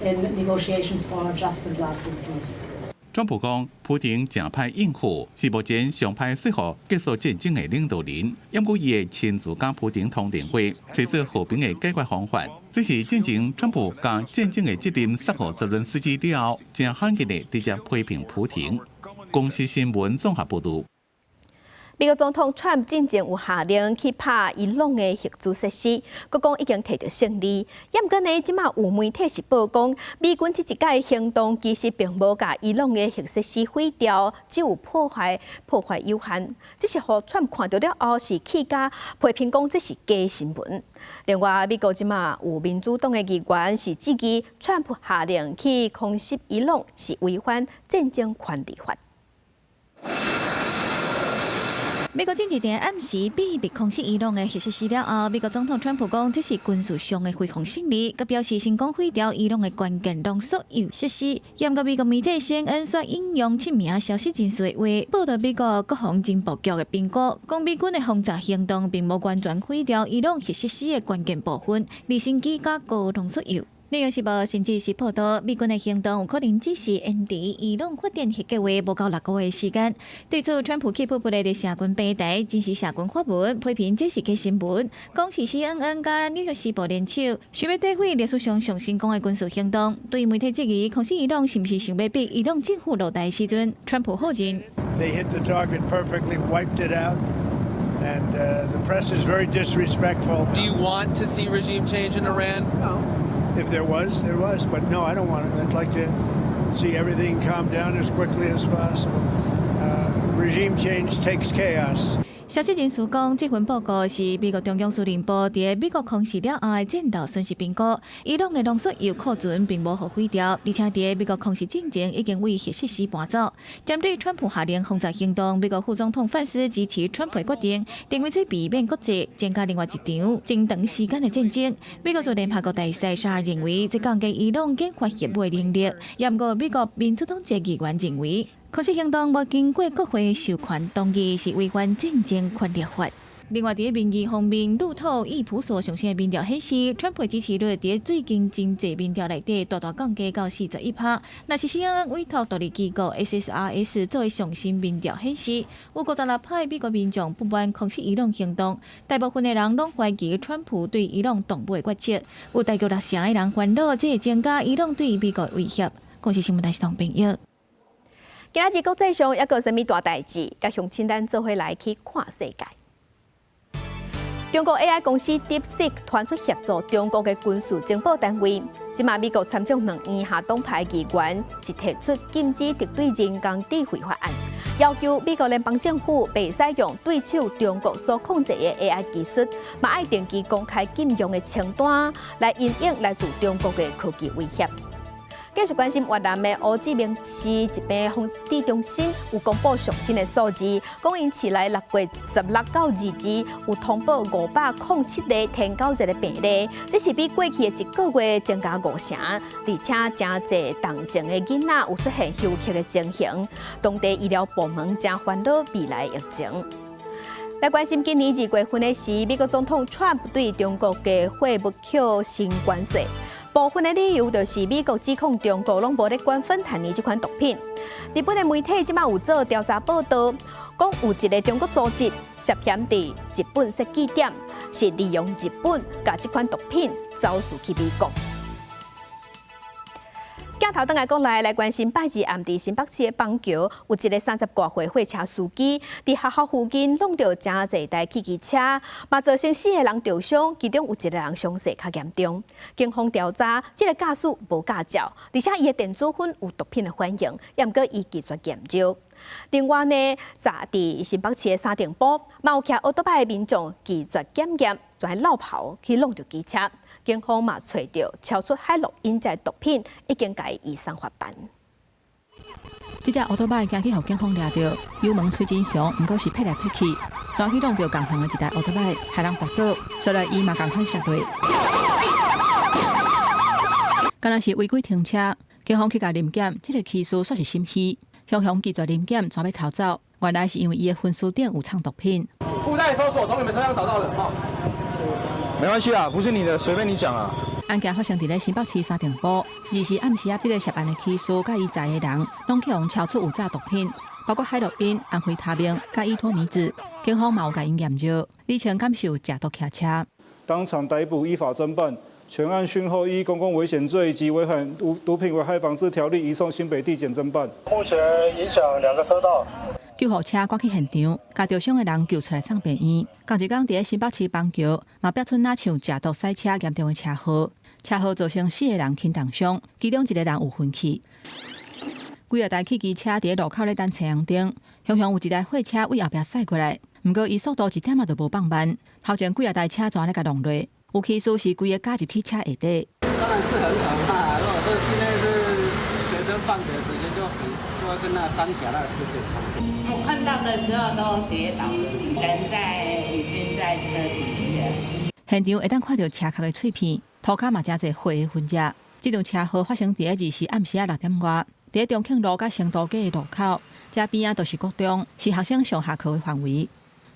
[SPEAKER 28] in negotiations for a just and lasting peace.
[SPEAKER 9] 川普講，普丁誠歹應付，是目前上歹說服結束戰爭的領導人。毋過伊會親自佮普丁通電話，提出和平的解決方法。這是進前川普將戰爭的責任卸予澤倫斯基了後，誠罕見的直接批評普丁。公視新聞綜合報導。
[SPEAKER 1] 美國總統川普進前有下令去拍伊朗的核子設施，閣講已經提著勝利。毋過呢，這馬有媒體是報講，美軍這一擺行動其實並無共伊朗的核設施毀掉，只有破壞破壞有限。這是予川普看著了後是氣甲批評講這是假新聞。另外，美國這馬有民主黨的議員是質疑川普下令去空襲伊朗是違反戰爭權利法。
[SPEAKER 3] 美國政治佇暗時秘密空襲伊朗的核設施了後，美國總統川普講這是軍事上的非常勝利，佮表示成功毀掉伊朗的關鍵濃縮鈾設施。毋過美國媒體 CNN 煞引用七名消息人士的話，報導美國國防情報局的評估，講美軍的轟炸行動並無完全毀掉伊朗核設施的關鍵部分，離心機佮高濃縮鈾。紐約時報甚至是報導，美軍的行動有可能只是延遲伊朗發展核計畫無夠6個月時間。對此，川普氣噗噗的佇社群平台，真實社群發文批評這是假新聞，講是 CNN 佮紐約時報聯手，想欲詆毀歷史上上成功的軍事行動。對媒體質疑，空襲伊朗是毋是想欲逼伊朗政府落台時陣，川普否認。
[SPEAKER 13] They hit the target perfectly, wiped it out. And the press is very disrespectful.
[SPEAKER 11] Do you want to see regime change in Iran?
[SPEAKER 13] No. If there was, there was. But no, I don't want it. I'd like to see everything calm down as quickly as possible. Regime change takes chaos.
[SPEAKER 3] 消息人士講，這份報告是美國中央司令部佇美國空襲了後的戰鬥損失評估。伊朗的濃縮鈾庫存並無予毀掉，而且佇美國空襲進前已經為核設施搬走。針對川普下令轟炸行動，美國副總統范斯支持川普決定，認為這避免國際增加另外一場真長時間的戰爭。美國駐聯合國大使沙爾認為，這降低伊朗研發核武的能力。毋過美國民主黨籍議員認為，空襲行動無經過國會授權同意，是違反戰爭權力法。另外，佇民意方面，路透益普索上新的民調顯示，川普支持率佇最近真濟民調內底大大降低到41%。若是 CNN 委託獨立機構 SSRS 做的上新民調顯示，有56%美國民眾不滿空襲伊朗行動，大部分的人攏懷疑川普對伊朗動武的決策，有大約六成的人煩惱，這會增加伊朗對美國的威脅。公視新聞台是同朋友。
[SPEAKER 1] 今仔日國際上猶閣有啥物大代誌？佮鄉親咱做伙來去看世界。中國 AI 公司 DeepSeek 傳出協助中國的軍事情報單位。這馬美國參眾兩院下黨派議員一提出禁止敵對人工智慧法案，要求美國聯邦政府袂使用對手中國所控制的 AI 技術，嘛愛定期公開禁用的清單，來因應來自中國的科技威脅。繼續關心越南的胡志明市一間防治中心有公布上新的數字，講𪜶市內6月16到22有通報507例天狗熱的病例，這是比過去的一個月增加五成，而且誠濟童前的囡仔有出現休克的情形，當地醫療部門誠煩惱未來疫情。來關心今年2月份的時，美國總統川普對中國的貨物課新關稅。部分的理由就是美國指控中國攏無咧管芬太尼這款毒品。日本的媒體這馬有做調查報道，講有一个中國組織涉嫌佇日本設據點，是利用日本共這款毒品走私去美國。鏡頭轉來國內來關心，拜二暗佇新北市的板橋，有一个30外歲貨車司機，佇學校附近挵著誠濟台汽機車，嘛造成四个人著傷，其中有一个人傷勢較嚴重。警方調查，這个駕駛無駕照，而且伊的電子薰有毒品的反應，毋過伊拒絕驗尿。另外呢，昨佇新北市的三重埔，嘛有騎歐多擺的民眾拒絕檢驗，就來落跑去挵著機車。警方嘛揣著超出海洛因這毒品，已經共伊移送法辦。
[SPEAKER 17] 這隻歐多擺驚去予警方掠著，油門吹真強，毋過是撇來撇去，煞去挵著仝方的一台歐多擺，害人跋倒，所以伊嘛仝款摔落。敢若是違規停車，警方去共臨檢，這个起訴煞是心虛，雄雄拒絕臨檢，煞欲逃走。原來是因為伊的薰須頂有藏毒品。
[SPEAKER 18] 附帶搜索，從你們車上找到的。
[SPEAKER 20] 沒關係啊，不是你的，隨便你講啊。
[SPEAKER 17] 案件發生佇咧新北市三重埔，24暗時仔，這个涉案的起訴佮伊載的人，攏去予抄出有詐毒品，包括海洛因、安非他命、佮依托咪酯。警方嘛有共𪜶驗尿，李清敢是有食毒騎車。
[SPEAKER 20] 當場逮捕，依法偵辦。全案訊後，依公共危險罪及違反毒品危害防制條例，移送新北地檢偵辦。
[SPEAKER 21] 目前影響兩個車道。
[SPEAKER 17] 救護車趕去現場，共著傷的人救出來送病院。仝一工佇咧新北市板橋，嘛爆出若像食毒賽車嚴重的車禍，車禍造成四个人輕重傷，其中一个人有昏去。幾若台汽機車佇咧路口咧等青紅燈，雄雄有一台貨車對後壁駛過來，毋過伊速度一點仔都無放慢，頭前幾若台車全咧共挵落，有起訴是規个加入去車下底。
[SPEAKER 21] 當然是很可怕，如果說今天是學生放學時間，就很就會
[SPEAKER 2] 跟那三峽那是對。
[SPEAKER 4] 我看到的時候都跌倒了，人在已經在車底下。
[SPEAKER 17] 現場會當看著車殼的碎片，塗跤嘛誠濟血的痕跡。這場車禍發生佇咧22暗時仔6點外，佇咧中慶路佮成都街的路口，這邊仔就是國中，是學生上下課的範圍。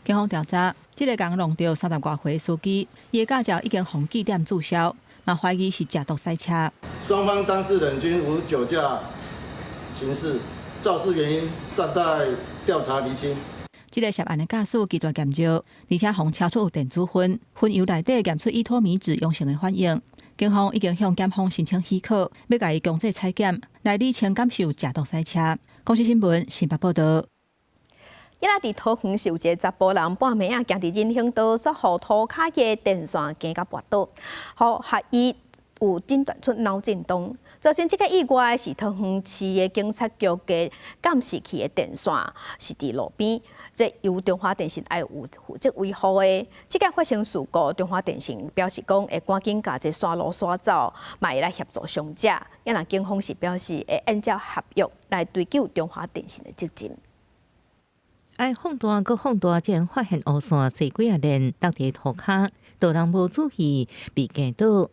[SPEAKER 17] 警方調查，這个共撞著30外歲司機，伊的駕照已經予記點註銷，嘛懷疑是食毒駛車。
[SPEAKER 21] 雙方當事人均無酒駕情事，肇事原因尚待調查釐清。
[SPEAKER 17] 這个涉案的駕駛拒絕驗尿，而且予超出有電子薰，薰油內底驗出依托咪酯陽性的反應。警方已經向檢方申請許可，欲共伊強制採檢，來理清敢是有食毒駛車。公視新聞新北報導。
[SPEAKER 1] 伊拉佇桃園是有一个查埔人半暝仔行佇人行道，煞予塗跤的電線桿共跋倒，予予伊有診斷出腦震盪。造成這个意外是桃園市的警察局的監視器的電線是佇路邊，這由中華電信愛有負責維護的。這个發生事故，中華電信表示講會趕緊共這線路徙走，嘛會來協助傷者。啊若警方是表示會按照合約來追究中華電信的責任。
[SPEAKER 5] 愛放大閣放大，才發現烏線細幾仔連落佇塗跤，路人無注意被驚倒。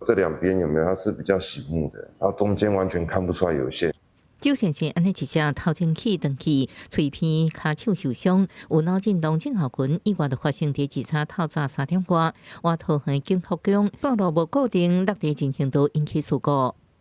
[SPEAKER 6] 這兩邊有沒有？它是比較醒目的，然後中間完全看不出來有線。
[SPEAKER 5] 周先生按呢一隻頭前去轉去，喙邊、跤手受傷，有腦震盪症候群，意外就發生佇23透早3點外，倚桃園警局講，線路無固定，落佇人行道引起事故。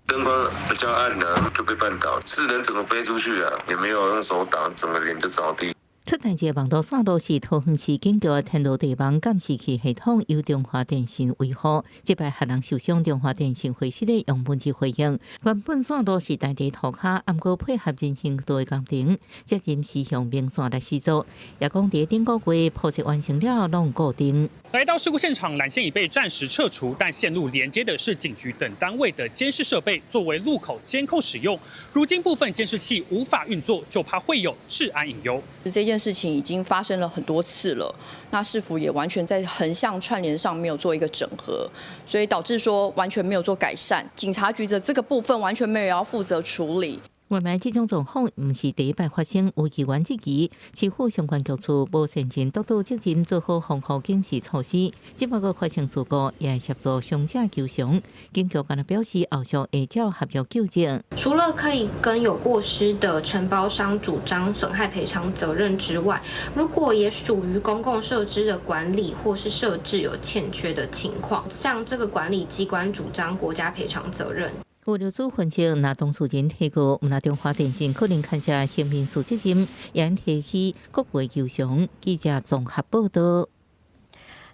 [SPEAKER 6] 燈光比較暗呢，就被絆倒，是人整個飛出去啊，也沒有用手擋，整個臉就着地。
[SPEAKER 5] 出代誌網路線路是桃園市警局天羅地網監視器系統由中華電信維護，這擺予人受傷，中華電信會失咧用文字回應。原本線路是佇佇塗跤，毋過配合人行道的工程，責任是向明線來施作。也講佇頂個月鋪設完成了，攏固定。
[SPEAKER 23] 來到事故現場，纜線已被暫時撤除，但線路連接的是警局等單位的監視設備，作為路口監控使用。如今部分監視器無法運作，就怕會有治安隱憂。
[SPEAKER 24] 這件事情已經發生了很多次了，那市府也完全在橫向串聯上沒有做一個整合，所以導致說完全沒有做改善。警察局的這個部分完全沒有要負責處理。
[SPEAKER 5] 原來這種狀況毋是第一擺發生，有議員質疑市府相關局處無善盡督導責任，做好防護警示措施。這擺閣發生事故，也會協助傷者求償。警局敢若表示，後續會照合約究責。
[SPEAKER 25] 除了可以跟有過失的承包商主張損害賠償責任之外，如果也屬於公共設施的管理或是設置有欠缺的情況，向這個管理機關主張國家賠償責任。
[SPEAKER 5] 有律師分析，若當事人提告，毋若中華電信可能牽涉刑民事責任，也提起國賠求償。記者綜合報導。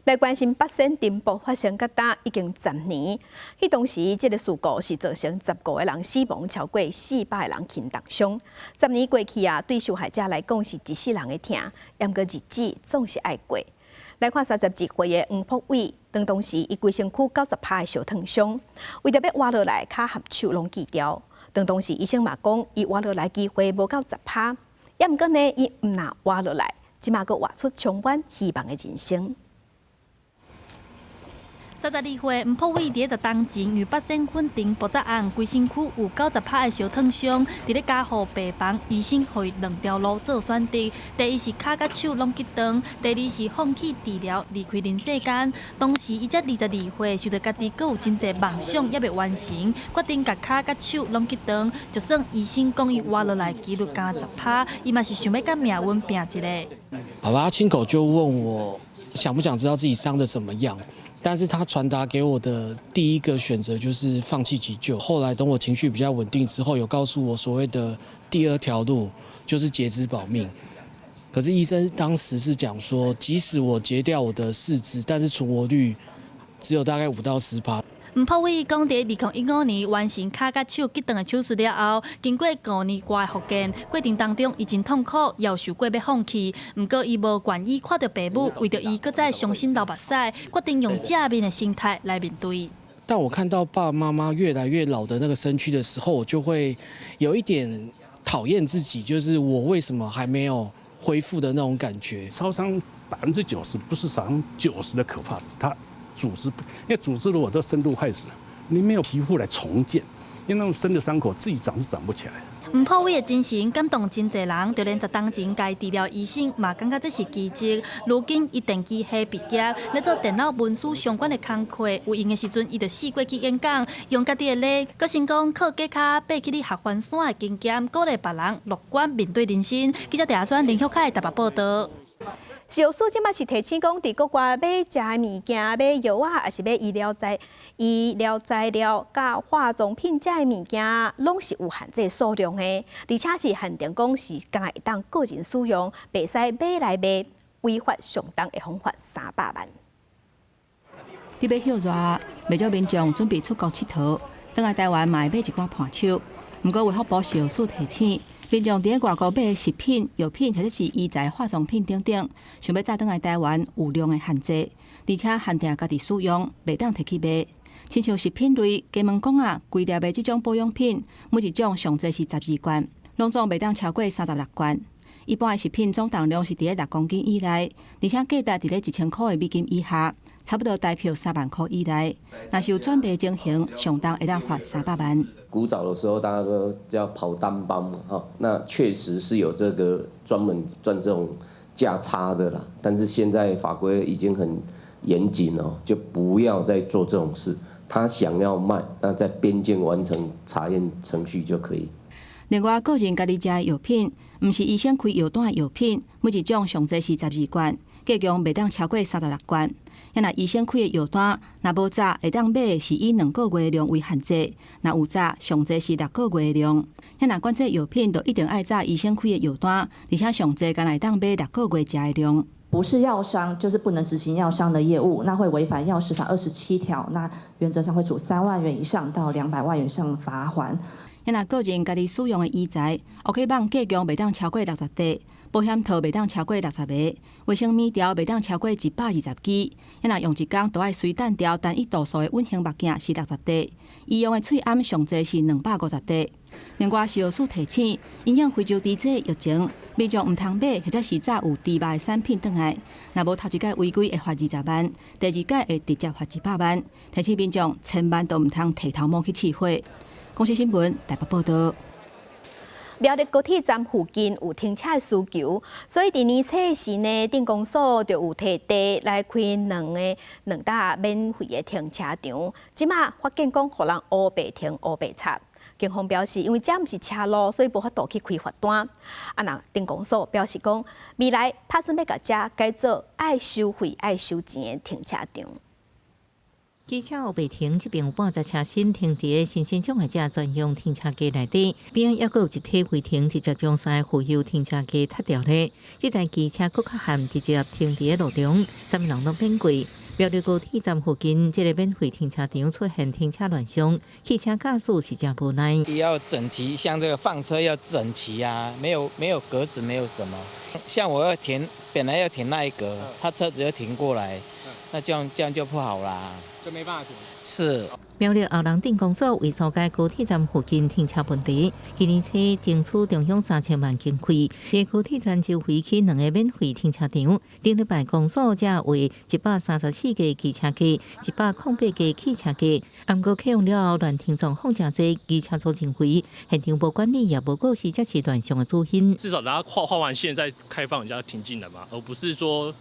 [SPEAKER 1] 來關心八仙林瀑發生到今已經10年，彼當時這个事故是造成15個人死亡，超過400個人輕重傷。十年過去啊，對受害者來講是一世人的疼，毋過日子總是愛過。來看32歲的黃福偉，當時伊規身軀90趴的燒燙傷，為著欲活落來，跤和手攏鋸掉。當時醫生嘛講，伊活落來機會無夠10趴，也毋過呢，伊毋若活落來，這馬閣活出充滿希望的人生。
[SPEAKER 26] 32歲黃福偉佇咧10冬前，因八仙粉塵爆炸案，規身軀有90趴的燒燙傷，佇咧加護病房，醫生予伊兩條路做選擇：第一是跤佮手攏割斷，第二是放棄治療，離開人世間。當時伊才22歲，想著家己閣有真濟夢想猶未完成，決定共跤佮手攏割斷。就算醫生講伊活落來幾率干焦10趴，伊嘛是想欲佮命運拚一下。
[SPEAKER 29] 爸爸親口就問我，想不想知道自己傷得怎麼樣？但是他傳達給我的第一個選擇就是放棄急救。後來等我情緒比較穩定之後，有告訴我所謂的第二條路就是截肢保命。可是醫生當時是講說，即使我截掉我的四肢，但是存活率只有大概5到10趴。
[SPEAKER 26] 黃福偉講，佇2015年完成跤佮手割斷的手術了後，經過5年外的復健過程當中，伊真痛苦，也有想過欲放棄。毋過伊無願意看著爸母為著伊閣再傷心流目屎，決定用正面的心態來面對。
[SPEAKER 29] 當我看到爸爸媽媽越來越老的那個身軀的時候，我就會有一點討厭自己，就是我為什麼還沒有恢復的那種感覺。
[SPEAKER 15] 燒傷90%不是燒傷90的可怕，是它組織，因為組織如果都深度壞死，你沒有皮膚來重建，因為那種深的傷口自己長是長不起來的。
[SPEAKER 26] 黃破偉的精神感動真濟人，就連十冬前共伊治療醫生嘛感覺這是奇蹟。如今伊電機系畢業，咧做電腦文書相關的工課，有閒的時陣伊就四處去演講，用家己的例，閣成功靠街跤爬起咧合歡山的經驗，鼓勵別人樂觀面對人生。記者鄭阿宣、林玉凱台北報導。
[SPEAKER 1] 食藥署這擺是提醒講，佇國外買食的物件、買藥仔，抑是買醫療材料、佮化妝品遮的物件，攏是有限制數量的，而且是限定講是干焦會當個人使用，袂使買來賣，違法上重會予罰300萬。
[SPEAKER 17] 佇欲歇熱，袂少民眾準備出國𨑨迌，轉來台灣嘛會買一寡伴手。毋過衛福部食藥署提醒，民眾佇外國買的食品、藥品或者是醫材、化妝品等等，想欲載轉來台灣有量的限制，而且限定家己使用，袂當提去賣。親像食品類、雞毛公仔、規粒的這種保養品，每一種上濟是12罐，攏總袂當超過36罐。一般的食品總重量是佇咧6公斤以內，而且價值佇咧1000箍的美金以下，差不多台票3萬箍以內。若是有轉賣情形，上重會當罰300萬。
[SPEAKER 2] 古早的時候，大家都叫跑單幫嘛，哈，那確實是有這個專門賺這種價差的啦。但是現在法規已經很嚴謹哦，就不要再做這種事。他想要賣，那在邊境完成查驗程序就可以。
[SPEAKER 17] 另外，個人家己食的藥品，毋是醫生開藥單的藥品，每一種上濟是12罐，計量袂當超過36罐。啊，若醫生開的藥單，若無紮會當買的是以2個月量為限制，若有紮上濟是6個月量。啊，若管制藥品，就一定愛紮醫生開的藥單，而且上濟干焦會當買六個月食的量。
[SPEAKER 7] 不是藥商，就是不能執行藥商的業務，那會違反藥師法27條，那原則上會處3萬元以上到200萬元以上罰鍰。
[SPEAKER 17] 啊，若個人家己使用的醫材，烏克網計量袂當超過60塊，保險套袂當超過60個，衛生棉條袂當超過120支。啊，若用一工都愛隨彈調單一度數的隱形目鏡是60塊，醫用的喙罨上濟是250塊。另外，食藥署提醒，因應非洲豬瘟疫情，民眾毋通買或者是載有豬肉的產品轉來。若無頭一擺違規會罰20萬，第二擺會直接罰100萬。提醒民眾千萬都毋通提頭毛去試貨。公視新聞台北報導。
[SPEAKER 1] 苗栗高鐵站附近有停車的需求，所以佇年初時呢，鎮公所就有提地來開兩搭免費的停車場。這馬發現講，予人烏白停烏白插。警方表示，因為這毋是車路，所以無法度去開罰單。啊，若鎮公所表示講，未來拍算欲共遮改做愛收費、愛收錢的停車場。
[SPEAKER 5] 機車烏白停，這邊有半載車身停佇身心障礙者專用停車格內底，邊仔猶閣有集體違停，直接將三個浮遊停車格踢掉咧。這台機車閣較悍，直接停佇路中，啥物人攏免過。苗栗高鐵站附近這个免費停車場出現停車亂象，汽車駕駛是誠無奈。
[SPEAKER 8] 要整齊，像這個放車要整齊啊，沒有格子，沒有什麼。像我要停，本來要停那一格，他車子要停過來，那這樣就不好啦。
[SPEAKER 18] 就沒辦法停。
[SPEAKER 8] 是。
[SPEAKER 5] 苗栗後龍鎮公所為疏解高鐵站附近停車問題，今年初爭取中央3000萬經費，佇高鐵站周圍起兩個免費停車場。頂禮拜公所才為134個機車格、108個汽車格。毋過啟用了後，亂停狀況誠濟，機車族認為現場無管理也無告示，才是亂象的主因。
[SPEAKER 10] 至少等下畫完線再開放人家停進來嘛，而不是說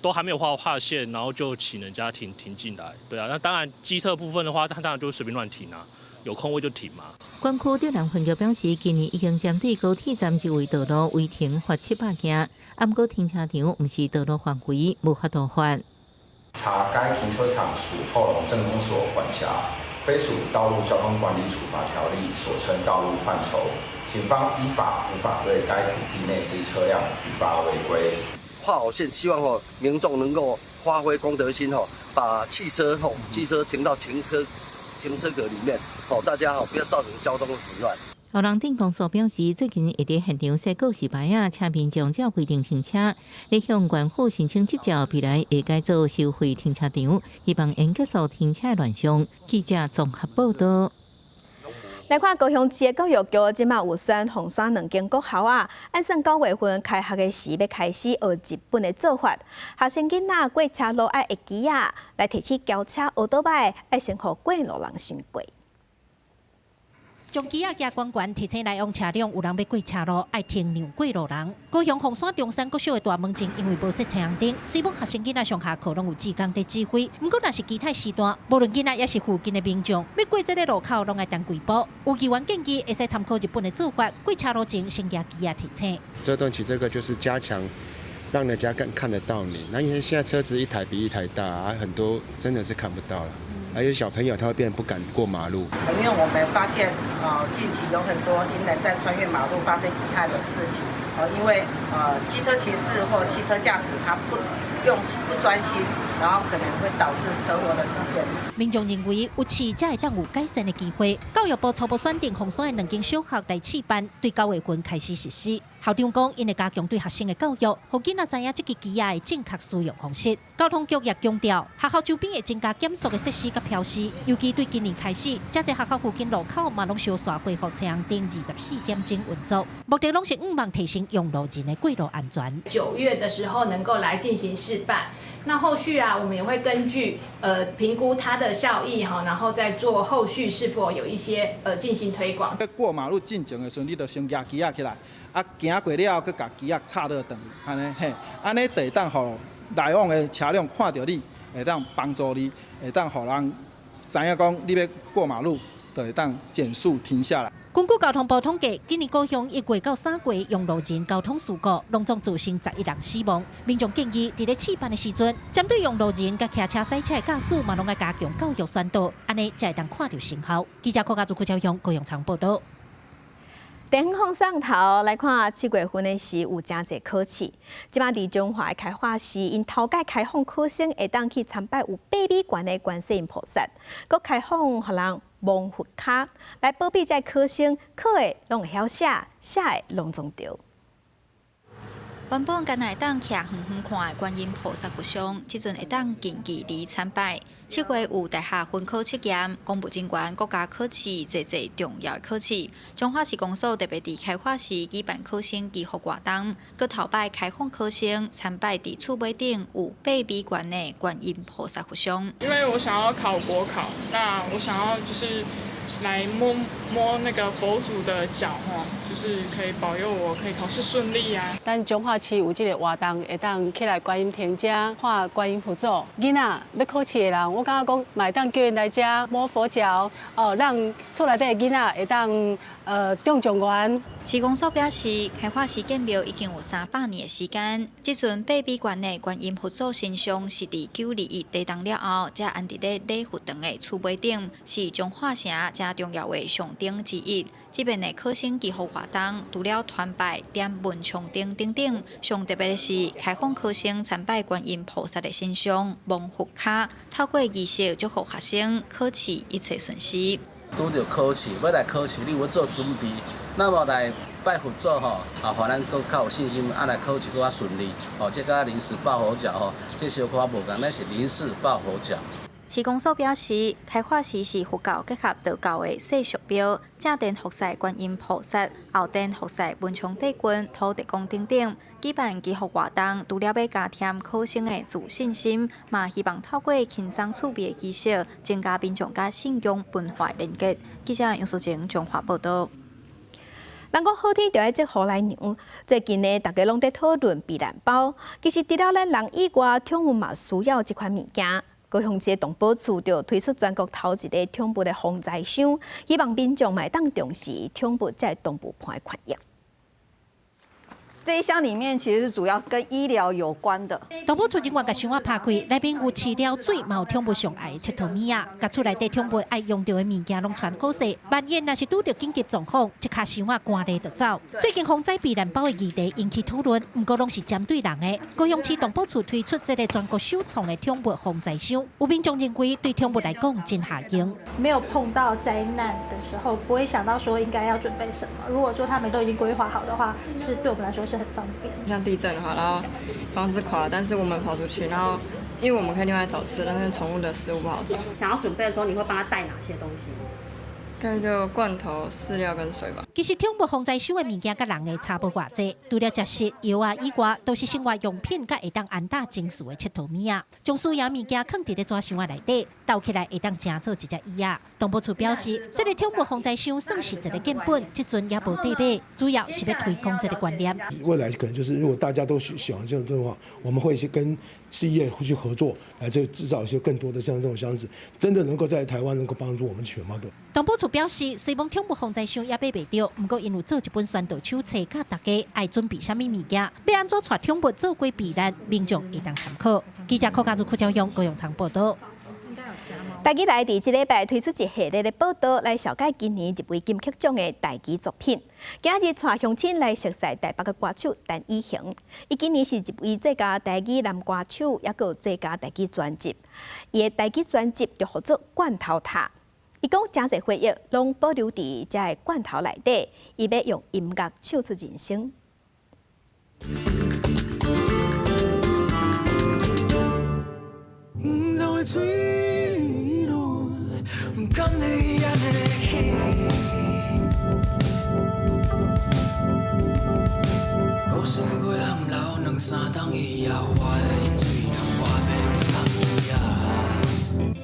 [SPEAKER 10] 都還沒有畫線，然後就請人家停進來，對啊。那當然機車部分的話，他當然就隨便亂停啊，有空位就停嘛。
[SPEAKER 5] 管區竹南分局表示，今年已經針對高鐵站周圍道路違停罰700件，毋過停車場毋是道路範圍，無法度罰。
[SPEAKER 12] 查該停車場屬後龍鎮公所管轄，非屬道路交通管理處罰條例所稱道路範疇，警方依法無法對該土地內之車輛舉發違規。
[SPEAKER 21] 畫好線，希望吼民眾能夠發揮公德心吼，把汽車停到停車格裡面，吼大家吼不要造成交通混亂。
[SPEAKER 5] 後龍鎮公所表示，最近會佇現場設告示牌仔，請民眾照規定停車。咧向縣府申請執照，未來會改做收費停車場，希望能結束停車亂象。記者綜合報導。
[SPEAKER 1] 來看高雄市的教育局，這馬有選鳳山兩間國校啊，按算9月份開學的時欲開始學日本的做法，學生囡仔過車路愛會記仔，來提醒轎車、歐多擺愛先予過路人先過。
[SPEAKER 9] 將機仔加懸懸提醒來往車輛有人欲過車路，愛停讓過路人。高雄鳳山中山國小的大門前，因為無設青紅燈，雖罔學生囡仔上下課攏有志工佇指揮。毋過若是其他時段，無論囡仔抑是附近的民眾，欲過這个路口攏愛等幾步。有議員建議會使參考日本的做法，過車路前先舉旗仔提醒。
[SPEAKER 11] 遮斷旗這個就是加強，讓人家更看得到你。那因為現在車子一台比一台大啊，很多真的是看不到了。還有小朋友，他會變得不敢過馬路。
[SPEAKER 13] 因為我們發現，近期有很多行人在穿越馬路發生遺憾的事情。因為機車騎士或汽車駕駛他不用不專心，然後可能會導致車禍的事件。
[SPEAKER 9] 民眾認為有試才會當有改善的機會。教育部初步選定鳳山的兩間小學來試辦，對9月份開始實施。校長講，𪜶會加強對學生的教育，予囡仔知影這支旗仔的正確使用方式。交通局也強調，學校周邊會增加減速的設施佮標示，尤其對今年開始，遮濟學校附近路口嘛攏相紲恢復青紅燈24點鐘運作，目的攏是向望提升用路人的過路安全。
[SPEAKER 29] 9月的時候能夠來進行試辦，那後續啊，我們也會根據評估它的效益哈，然後再做後續是否有一些進行推廣。
[SPEAKER 20] 在過馬路進前的時陣，你就先舉旗仔起來，啊，行過了後，閣共旗仔插落轉去，按呢嘿，按呢就會當予來往的車輛看著你，會當幫助你，會當予人知影講你欲過馬路，就會當減速停下來。
[SPEAKER 9] 根據交通部統計，今年高雄1月到3月用路人交通事故，攏總造成11人死亡。民眾建議，佇咧試辦的時陣，針對用路人佮騎車賽車的駕駛，嘛攏愛加強教育宣導，按呢才會當看著成效。記者郭家祖、郭昭雄、高雄場報導。
[SPEAKER 1] 電風上頭來看，7月份的時有誠濟考試。這擺佇彰化的開化市，𪜶頭屆開放考生會當去參拜有8米懸的觀世音菩薩，閣開放予人摸佛跤，來保庇這考生考的攏會曉寫，寫的攏總著。
[SPEAKER 14] 原本干焦會當徛遠遠看的觀音菩薩佛像，這陣會當近距離參拜。7月有大學分科測驗、公務人員國家考試，濟濟重要的考試。彰化市公所特別佇開化市舉辦考生祈福活動，閣頭擺開放考生參拜佇厝尾頂有8米懸的觀音菩薩佛像。
[SPEAKER 16] 因為我想要考國考，那我想要就是來摸摸那個佛祖的腳，吼，就是可以保佑我可以考試順利啊。
[SPEAKER 19] 咱彰化市有這个活動，會當起來觀音亭遮看觀音佛祖。囡仔欲考試的人，我感覺講嘛會當叫𪜶來遮摸佛腳，哦，讓厝內底的囡仔會當中狀元。
[SPEAKER 14] 市公所表示，開化市建廟已經有300年的時間。這尊8米懸的觀音佛祖神像是佇921地動了後，才安置佇禮佛堂的厝尾頂，是彰化城誠重要的象徵之一。這擺的考生祈福活動，除了團拜、點文昌燈等等，上特別的是開放考生參拜觀音菩薩的神像，摸佛跤，透過儀式祝福學生考試一切順遂。
[SPEAKER 22] 拄著考試，欲來考試，你有做準備，那麼來拜佛祖吼，啊，予咱閣較有信心，啊來考試閣較順利。哦，這佮臨時抱佛腳吼，這小可無仝，咱是臨時抱佛腳。
[SPEAKER 14] 市公所表示，開化市是佛教結合道教的世俗廟，正殿服侍觀音菩薩，後殿服侍文昌帝君、土地公等等。舉辦祈福活動，除了欲加添考生的自信心，嘛希望透過輕鬆趣味的儀式，增加民眾佮信仰文化連結。記者楊淑靜彰化報導。
[SPEAKER 1] 人講好天就愛積雨來涼，最近呢，大家攏佇討論避難包。其實除了咱人以外，寵物嘛需要這款物件。高雄市動保處就推出全國頭一個寵物的防災箱，希望民眾嘛會當重視寵物這動物伴的權益。
[SPEAKER 27] 這一箱裡面其實是主要跟醫療有關的。
[SPEAKER 9] 動保處人員共箱仔拍開，內面有飼料、水，嘛有寵物上愛的𨑨迌物仔，共厝內底寵物愛用著的物件攏傳好勢。萬一若是拄著緊急狀況，這跤箱仔趕咧就走。最近防災避難包的議題引起討論，毋過攏是針對人的。高雄市動保處推出這个全國首創的寵物防災箱，有民眾認為對寵物來講真合用。
[SPEAKER 28] 沒有碰到災難的時候，不會想到說應該要準備什麼。如果說他們都已經規劃好的話，是對我們來說是很方便。
[SPEAKER 30] 像地震的話，然後房子垮了，但是我們跑出去，然後因為我們可以另外找吃，但是寵物的食物不好找。
[SPEAKER 31] 想要準備的時候，你會幫他帶哪些東西？
[SPEAKER 30] 該就罐頭、飼料跟水吧。
[SPEAKER 9] 其實寵物防災箱的物件佮人的差無偌濟，除了食食藥啊以外，都是生活用品佮會當安搭情緒的𨑨迌物仔。將需要物件囥佇咧紙箱仔內底，鬥起來會當成做一隻椅仔。動保處表示，這個寵物防災箱算是一個建本，這陣也無得買，主要是欲推廣這個觀念。
[SPEAKER 2] 未來可能就是如果大家都喜歡這種的話，我們會去跟企業會去合作，來這製造一些更多的像這種箱子，真的能夠在台灣能夠幫助我們犬貓的。
[SPEAKER 9] 動保處表示，雖罔寵物防災箱也買袂著，毋過𪜶有做一本宣導手冊，教大家愛準備啥物物件，欲按怎帶寵物做過避難，民眾會當參考。記者柯家如、柯昭勇、高永昌報導。
[SPEAKER 1] 台語來佇這禮拜推出一系列的報道，來紹介今年入圍金曲獎的台語作品。今日帶鄉親來熟悉台北的歌手陳以恆，伊今年是入圍最佳台語男歌手，抑閣有最佳台語專輯。伊的台語專輯就號做《罐頭塔》。伊講誠濟回憶攏保留佇這个罐頭內底，伊欲用音樂唱出人生。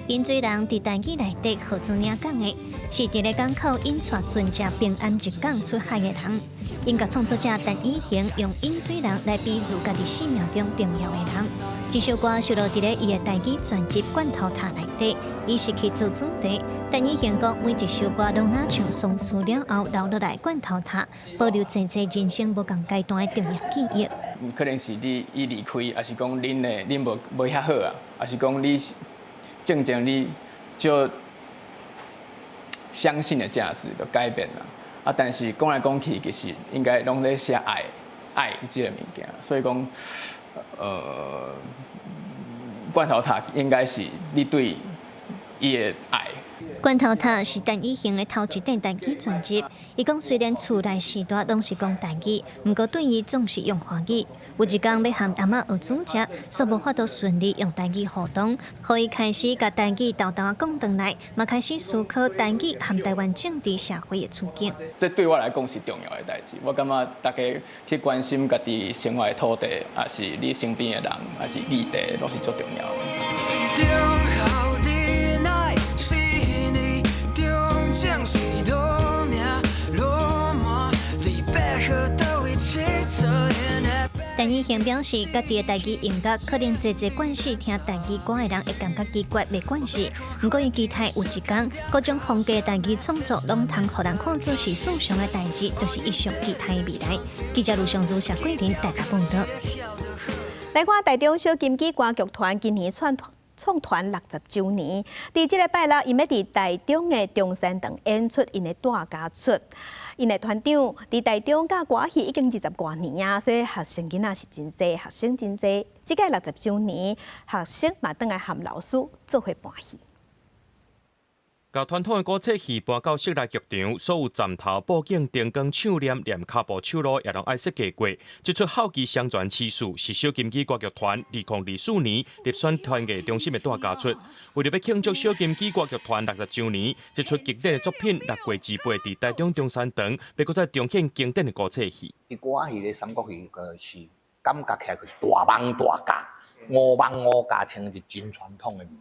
[SPEAKER 3] 飲水人佇台語內底何祖領講的，是佇咧港口引帶船隻平安入港出海的人。音樂創作者陳以恆用飲水人來比喻家己生命中重要的人。這首歌收錄佇咧伊的台語專輯《罐頭塔》內底，以是去做主題。陳以恆講，每一首歌攏若像喪事了後留落來罐頭塔，保留濟濟人生無仝階段的重要記憶。
[SPEAKER 4] 可能是你伊離開，抑是講恁的恁無無遐好啊，抑是講你。漸漸你就相信的價值就改變啦。啊，但是講來講去，其實應該攏咧寫愛愛這个物件，所以講，罐頭塔應該是你對伊的愛。
[SPEAKER 3] 罐頭塔是陳以恆的頭一張台語專輯。伊講雖然厝內序大攏是講台語，毋過對伊總是用華語。有一工欲和阿嬤學煮食，煞無法度順利用台語互動，予伊開始共台語沓沓講轉來，嘛開始思考台語和台灣政治社會的處境。
[SPEAKER 4] 這對我來講是重要的代誌。我感覺大家去關心家己生活的土地，抑是你身邊的人，抑是議題，攏是足重要的。
[SPEAKER 3] 陳以恆表示，家己的台語音樂可能濟濟慣勢聽台語歌的人會感覺奇怪，袂慣勢。毋過伊期待有一天，各種風格的台語創作攏通予人看做是世上的代誌，就是伊上期待的未來。記者盧尚如、謝桂林台北報導。
[SPEAKER 1] 來看台中小金雞歌劇團今年創團60週年，佇這个拜六，𪜶欲佇台中的中山堂演出𪜶的大家出。𪜶的團長佇台中教歌仔戲已經20外年啊，所以學生囡仔是真濟，學生真濟。這屆60週年，學生嘛轉來和老師做伙搬戲。
[SPEAKER 6] 共傳統的古冊戲搬到室內劇場，所有站頭、布景、燈光、唱念、連跤步、手路也攏愛設計過。這齣孝義雙全刺史是小金雞歌劇團2024年入選團藝中心的大家出。為著欲慶祝小金雞歌劇團60週年，這齣經典的作品6月28佇台中中山堂，欲閣再重現經典的古冊戲。
[SPEAKER 7] 歌仔戲咧，三國戲是感覺起來就是大網大架，五網五架，像是真傳統的物件。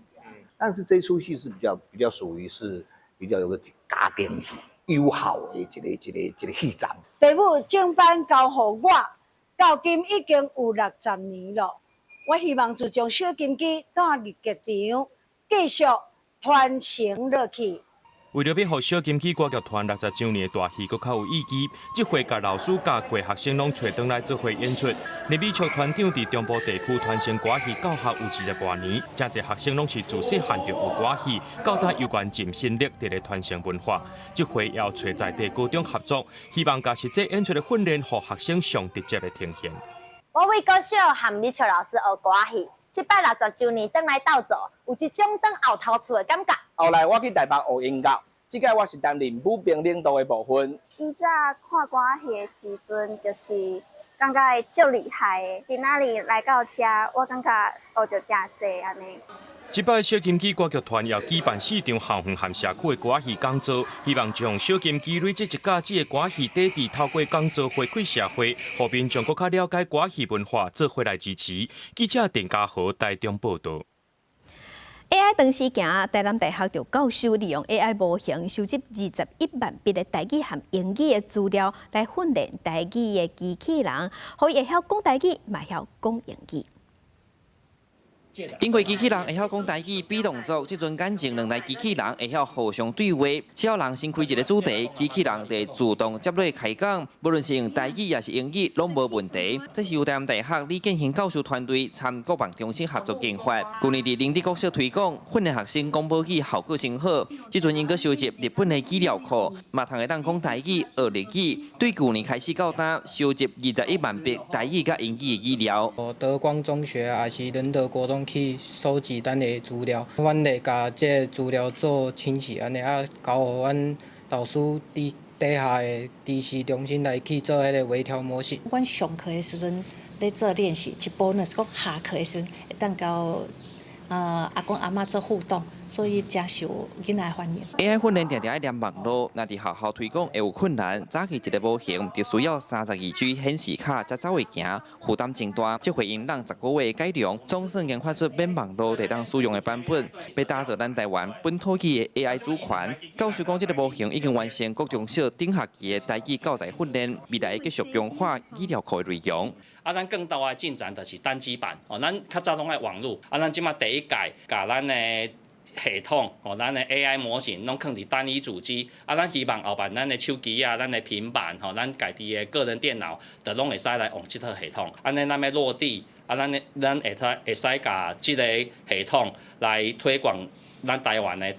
[SPEAKER 7] 但是這齣戲是比較屬於是比較有個家庭戲、友好的一個戲站。
[SPEAKER 15] 父母正班交予我，到今已經有60年了。我希望自從小金雞帶入劇場，繼續傳承落去。
[SPEAKER 6] 為著欲予小金雞歌劇團60週年的大戲閣較有意義，這回共老師教過學生攏揣轉來做伙演出。林美秋團長佇中部地區傳承歌戲教學有20外年，誠濟學生攏是自細漢就學歌戲，到達有關盡心力佇咧傳承文化。這回也揣在地高中合作，希望共實際演出的訓練，予學生上直接的呈現。
[SPEAKER 23] 我為國小和美秋老師學歌戲，這擺60週年轉來鬥做，有一種轉後頭厝的感覺。
[SPEAKER 24] 後來我去台北學音樂，這擺我是擔任舞兵領導的部分。
[SPEAKER 25] 以前看歌仔戲的時陣，就是感覺會足厲害的。今仔日來到遮，我感覺學著誠濟按呢。
[SPEAKER 6] 這擺小金雞歌劇團要舉辦四場校園和社區的歌仔戲講座，希望將小金雞累積一甲子的歌仔戲底蘊，透過講座回饋社會，予民眾閣較了解歌仔戲文化，做伙來支持。記者鄭家豪台中報導。
[SPEAKER 1] AI 當時行，台南大學就教授利用 AI 模型收集21萬筆的台語和英語的資料，來訓練台語的機器人，予伊會曉講台語，嘛會曉講英語。
[SPEAKER 5] 因為機器人會曉講台語、比動作，這陣眼前兩台機器人會曉互相對話。只要人先開一個主題，機器人就會自動接落開講，無論是用台語抑是英語，攏無問題。這是由台南大學李建興教授團隊參國防中心合作研發。去年佇林德國小推廣，訓練學生講母語效果真好。這陣𪜶閣收集日本的語料庫，嘛通會當講台語、學日語。對舊年開始到今，收集21萬筆台語佮英語的語料。
[SPEAKER 8] 德光中學抑是仁德國中去收集咱的資料，阮會共這个資料做清洗，按呢啊交予阮導師佇底下的知識中心來去做彼个微調模型。
[SPEAKER 10] 阮上課的時陣咧做練習，一步若是講下課的時陣會當佮阿公阿嬤做互動，所以誠受囡仔歡迎。
[SPEAKER 5] AI 訓練定定愛連網路，若佇學校推廣會有困難。早期一個模型就需要32 G 顯示卡才走會行，負擔真大。這回𪜶用10個月改良，總算研發出免網路就當使用的版本，欲打造咱台灣本土語的 AI 主權。教授講，這個模型已經完成國中小頂學期的台語教材訓練，未來繼續強化語料庫的內容。
[SPEAKER 11] 啊，咱更大的進展就是單機版哦，咱較早攏愛網路，啊，咱這馬第一屆共咱的系統哦，咱的 AI 模型攏囥佇單一主機，啊，咱希望後擺咱的手機啊、咱的平板吼，咱家己的個人電腦，就攏會使來用這套系統。按呢，咱欲落地，啊，咱會使共這個系統來推廣咱台灣的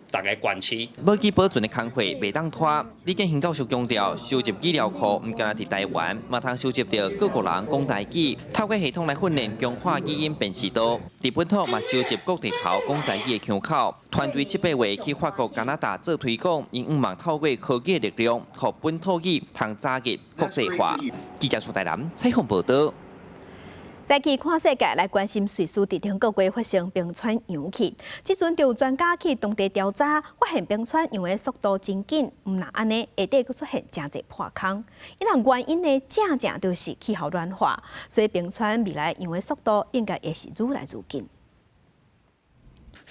[SPEAKER 11] 逐个縣市。
[SPEAKER 5] 母語保存的工課袂當拖。李建興教授強調，收集語料庫毋干焦佇台灣，嘛通收集著各國人講台語，透過系統來訓練強化語音辨識度。佇本土嘛收集各地頭講台語的腔口。團隊7、8月去法國、加拿大做推廣，𪜶向望透過科技的力量，予本土語通早日國際化。記者蘇台南採訪報導。
[SPEAKER 1] 再去看世界，來關心瑞士佇頂個月發生冰川溶去，這陣就有專家去當地調查，發現冰川溶的速度真緊，毋若按呢下底閣出現誠濟破空。伊人原因呢，正正就是氣候暖化，所以冰川未來溶的速度應該會是愈來愈緊。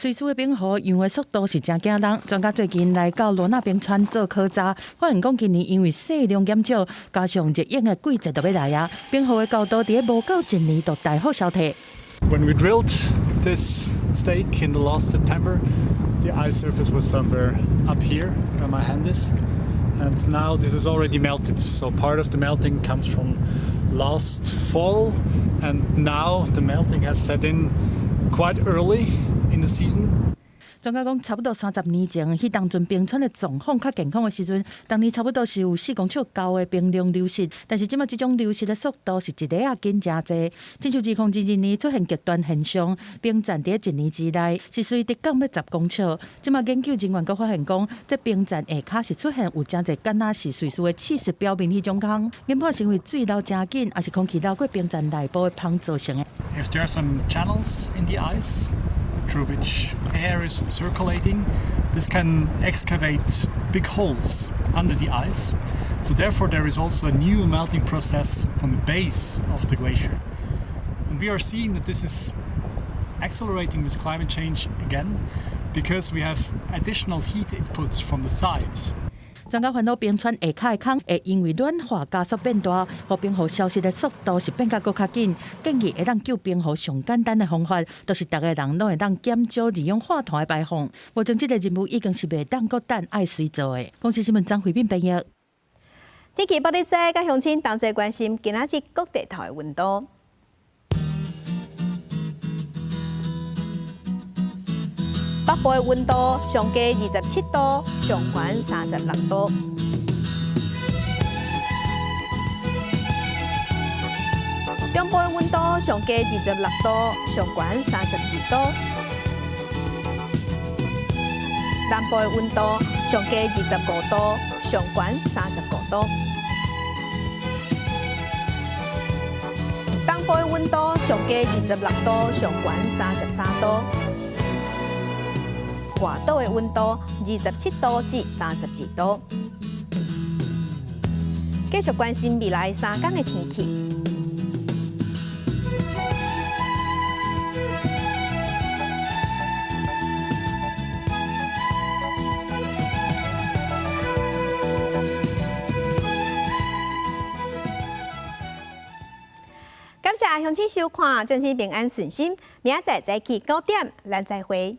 [SPEAKER 12] 瑞士的冰河溶的速度是誠驚人。專家最近來到羅納冰川做考察，發現講今年因為雪量減少，加上熱冷的季節就欲來啊，冰河的高度佇咧無夠一年就大幅消退。
[SPEAKER 13] When we drilled this stake in the last September, the ice surface was somewhere up here where my hand is, and now this is already melted. So part of the melting comes from last fall, and now the melting has set in quite early in the season.
[SPEAKER 12] 專家講，差不多30年前，彼當陣冰川的狀況較健康的時陣，當年差不多是有4公尺高的冰量流失。但是這馬這種流失的速度是一下仔緊誠濟。親像2022年出現極端現象，冰層佇一年之內是隨直降欲10公尺。這馬研究人員閣發現講，這冰層下跤是出現有誠濟敢若是瑞士的起司表面彼種空，研判是因為水流誠緊，抑是空氣流過冰層內部的芳造成的。
[SPEAKER 13] If there are some channels in the ice through which air is circulating, this can excavate big holes under the ice. So therefore there is also a new melting process from the base of the glacier. And we are seeing that this is accelerating with climate change again because we have additional heat inputs from the sides.
[SPEAKER 12] 專家煩惱冰川下跤的空會因為暖化加速變大，予冰河消失的速度是變甲閣較緊。建議會當救冰河上簡單的方法，就是逐个人攏會當減少二氧化碳的排放。目前這个任務已經是袂當閣等愛隨做的。公視新聞張惠敏編譯。
[SPEAKER 1] 天氣報你知，佮鄉親同齊關心今仔日各地頭的溫度。北部的溫度上低27度，上懸36度。中部的溫度上低26度，上懸32度。南部的溫度上低25度，上懸35度。東部的溫度上低26度，上懸33度。外島的溫度27度至32度。繼續關心未來3天的天氣。感謝鄉親收看，祝你平安順心。明仔載早起9點，咱再會。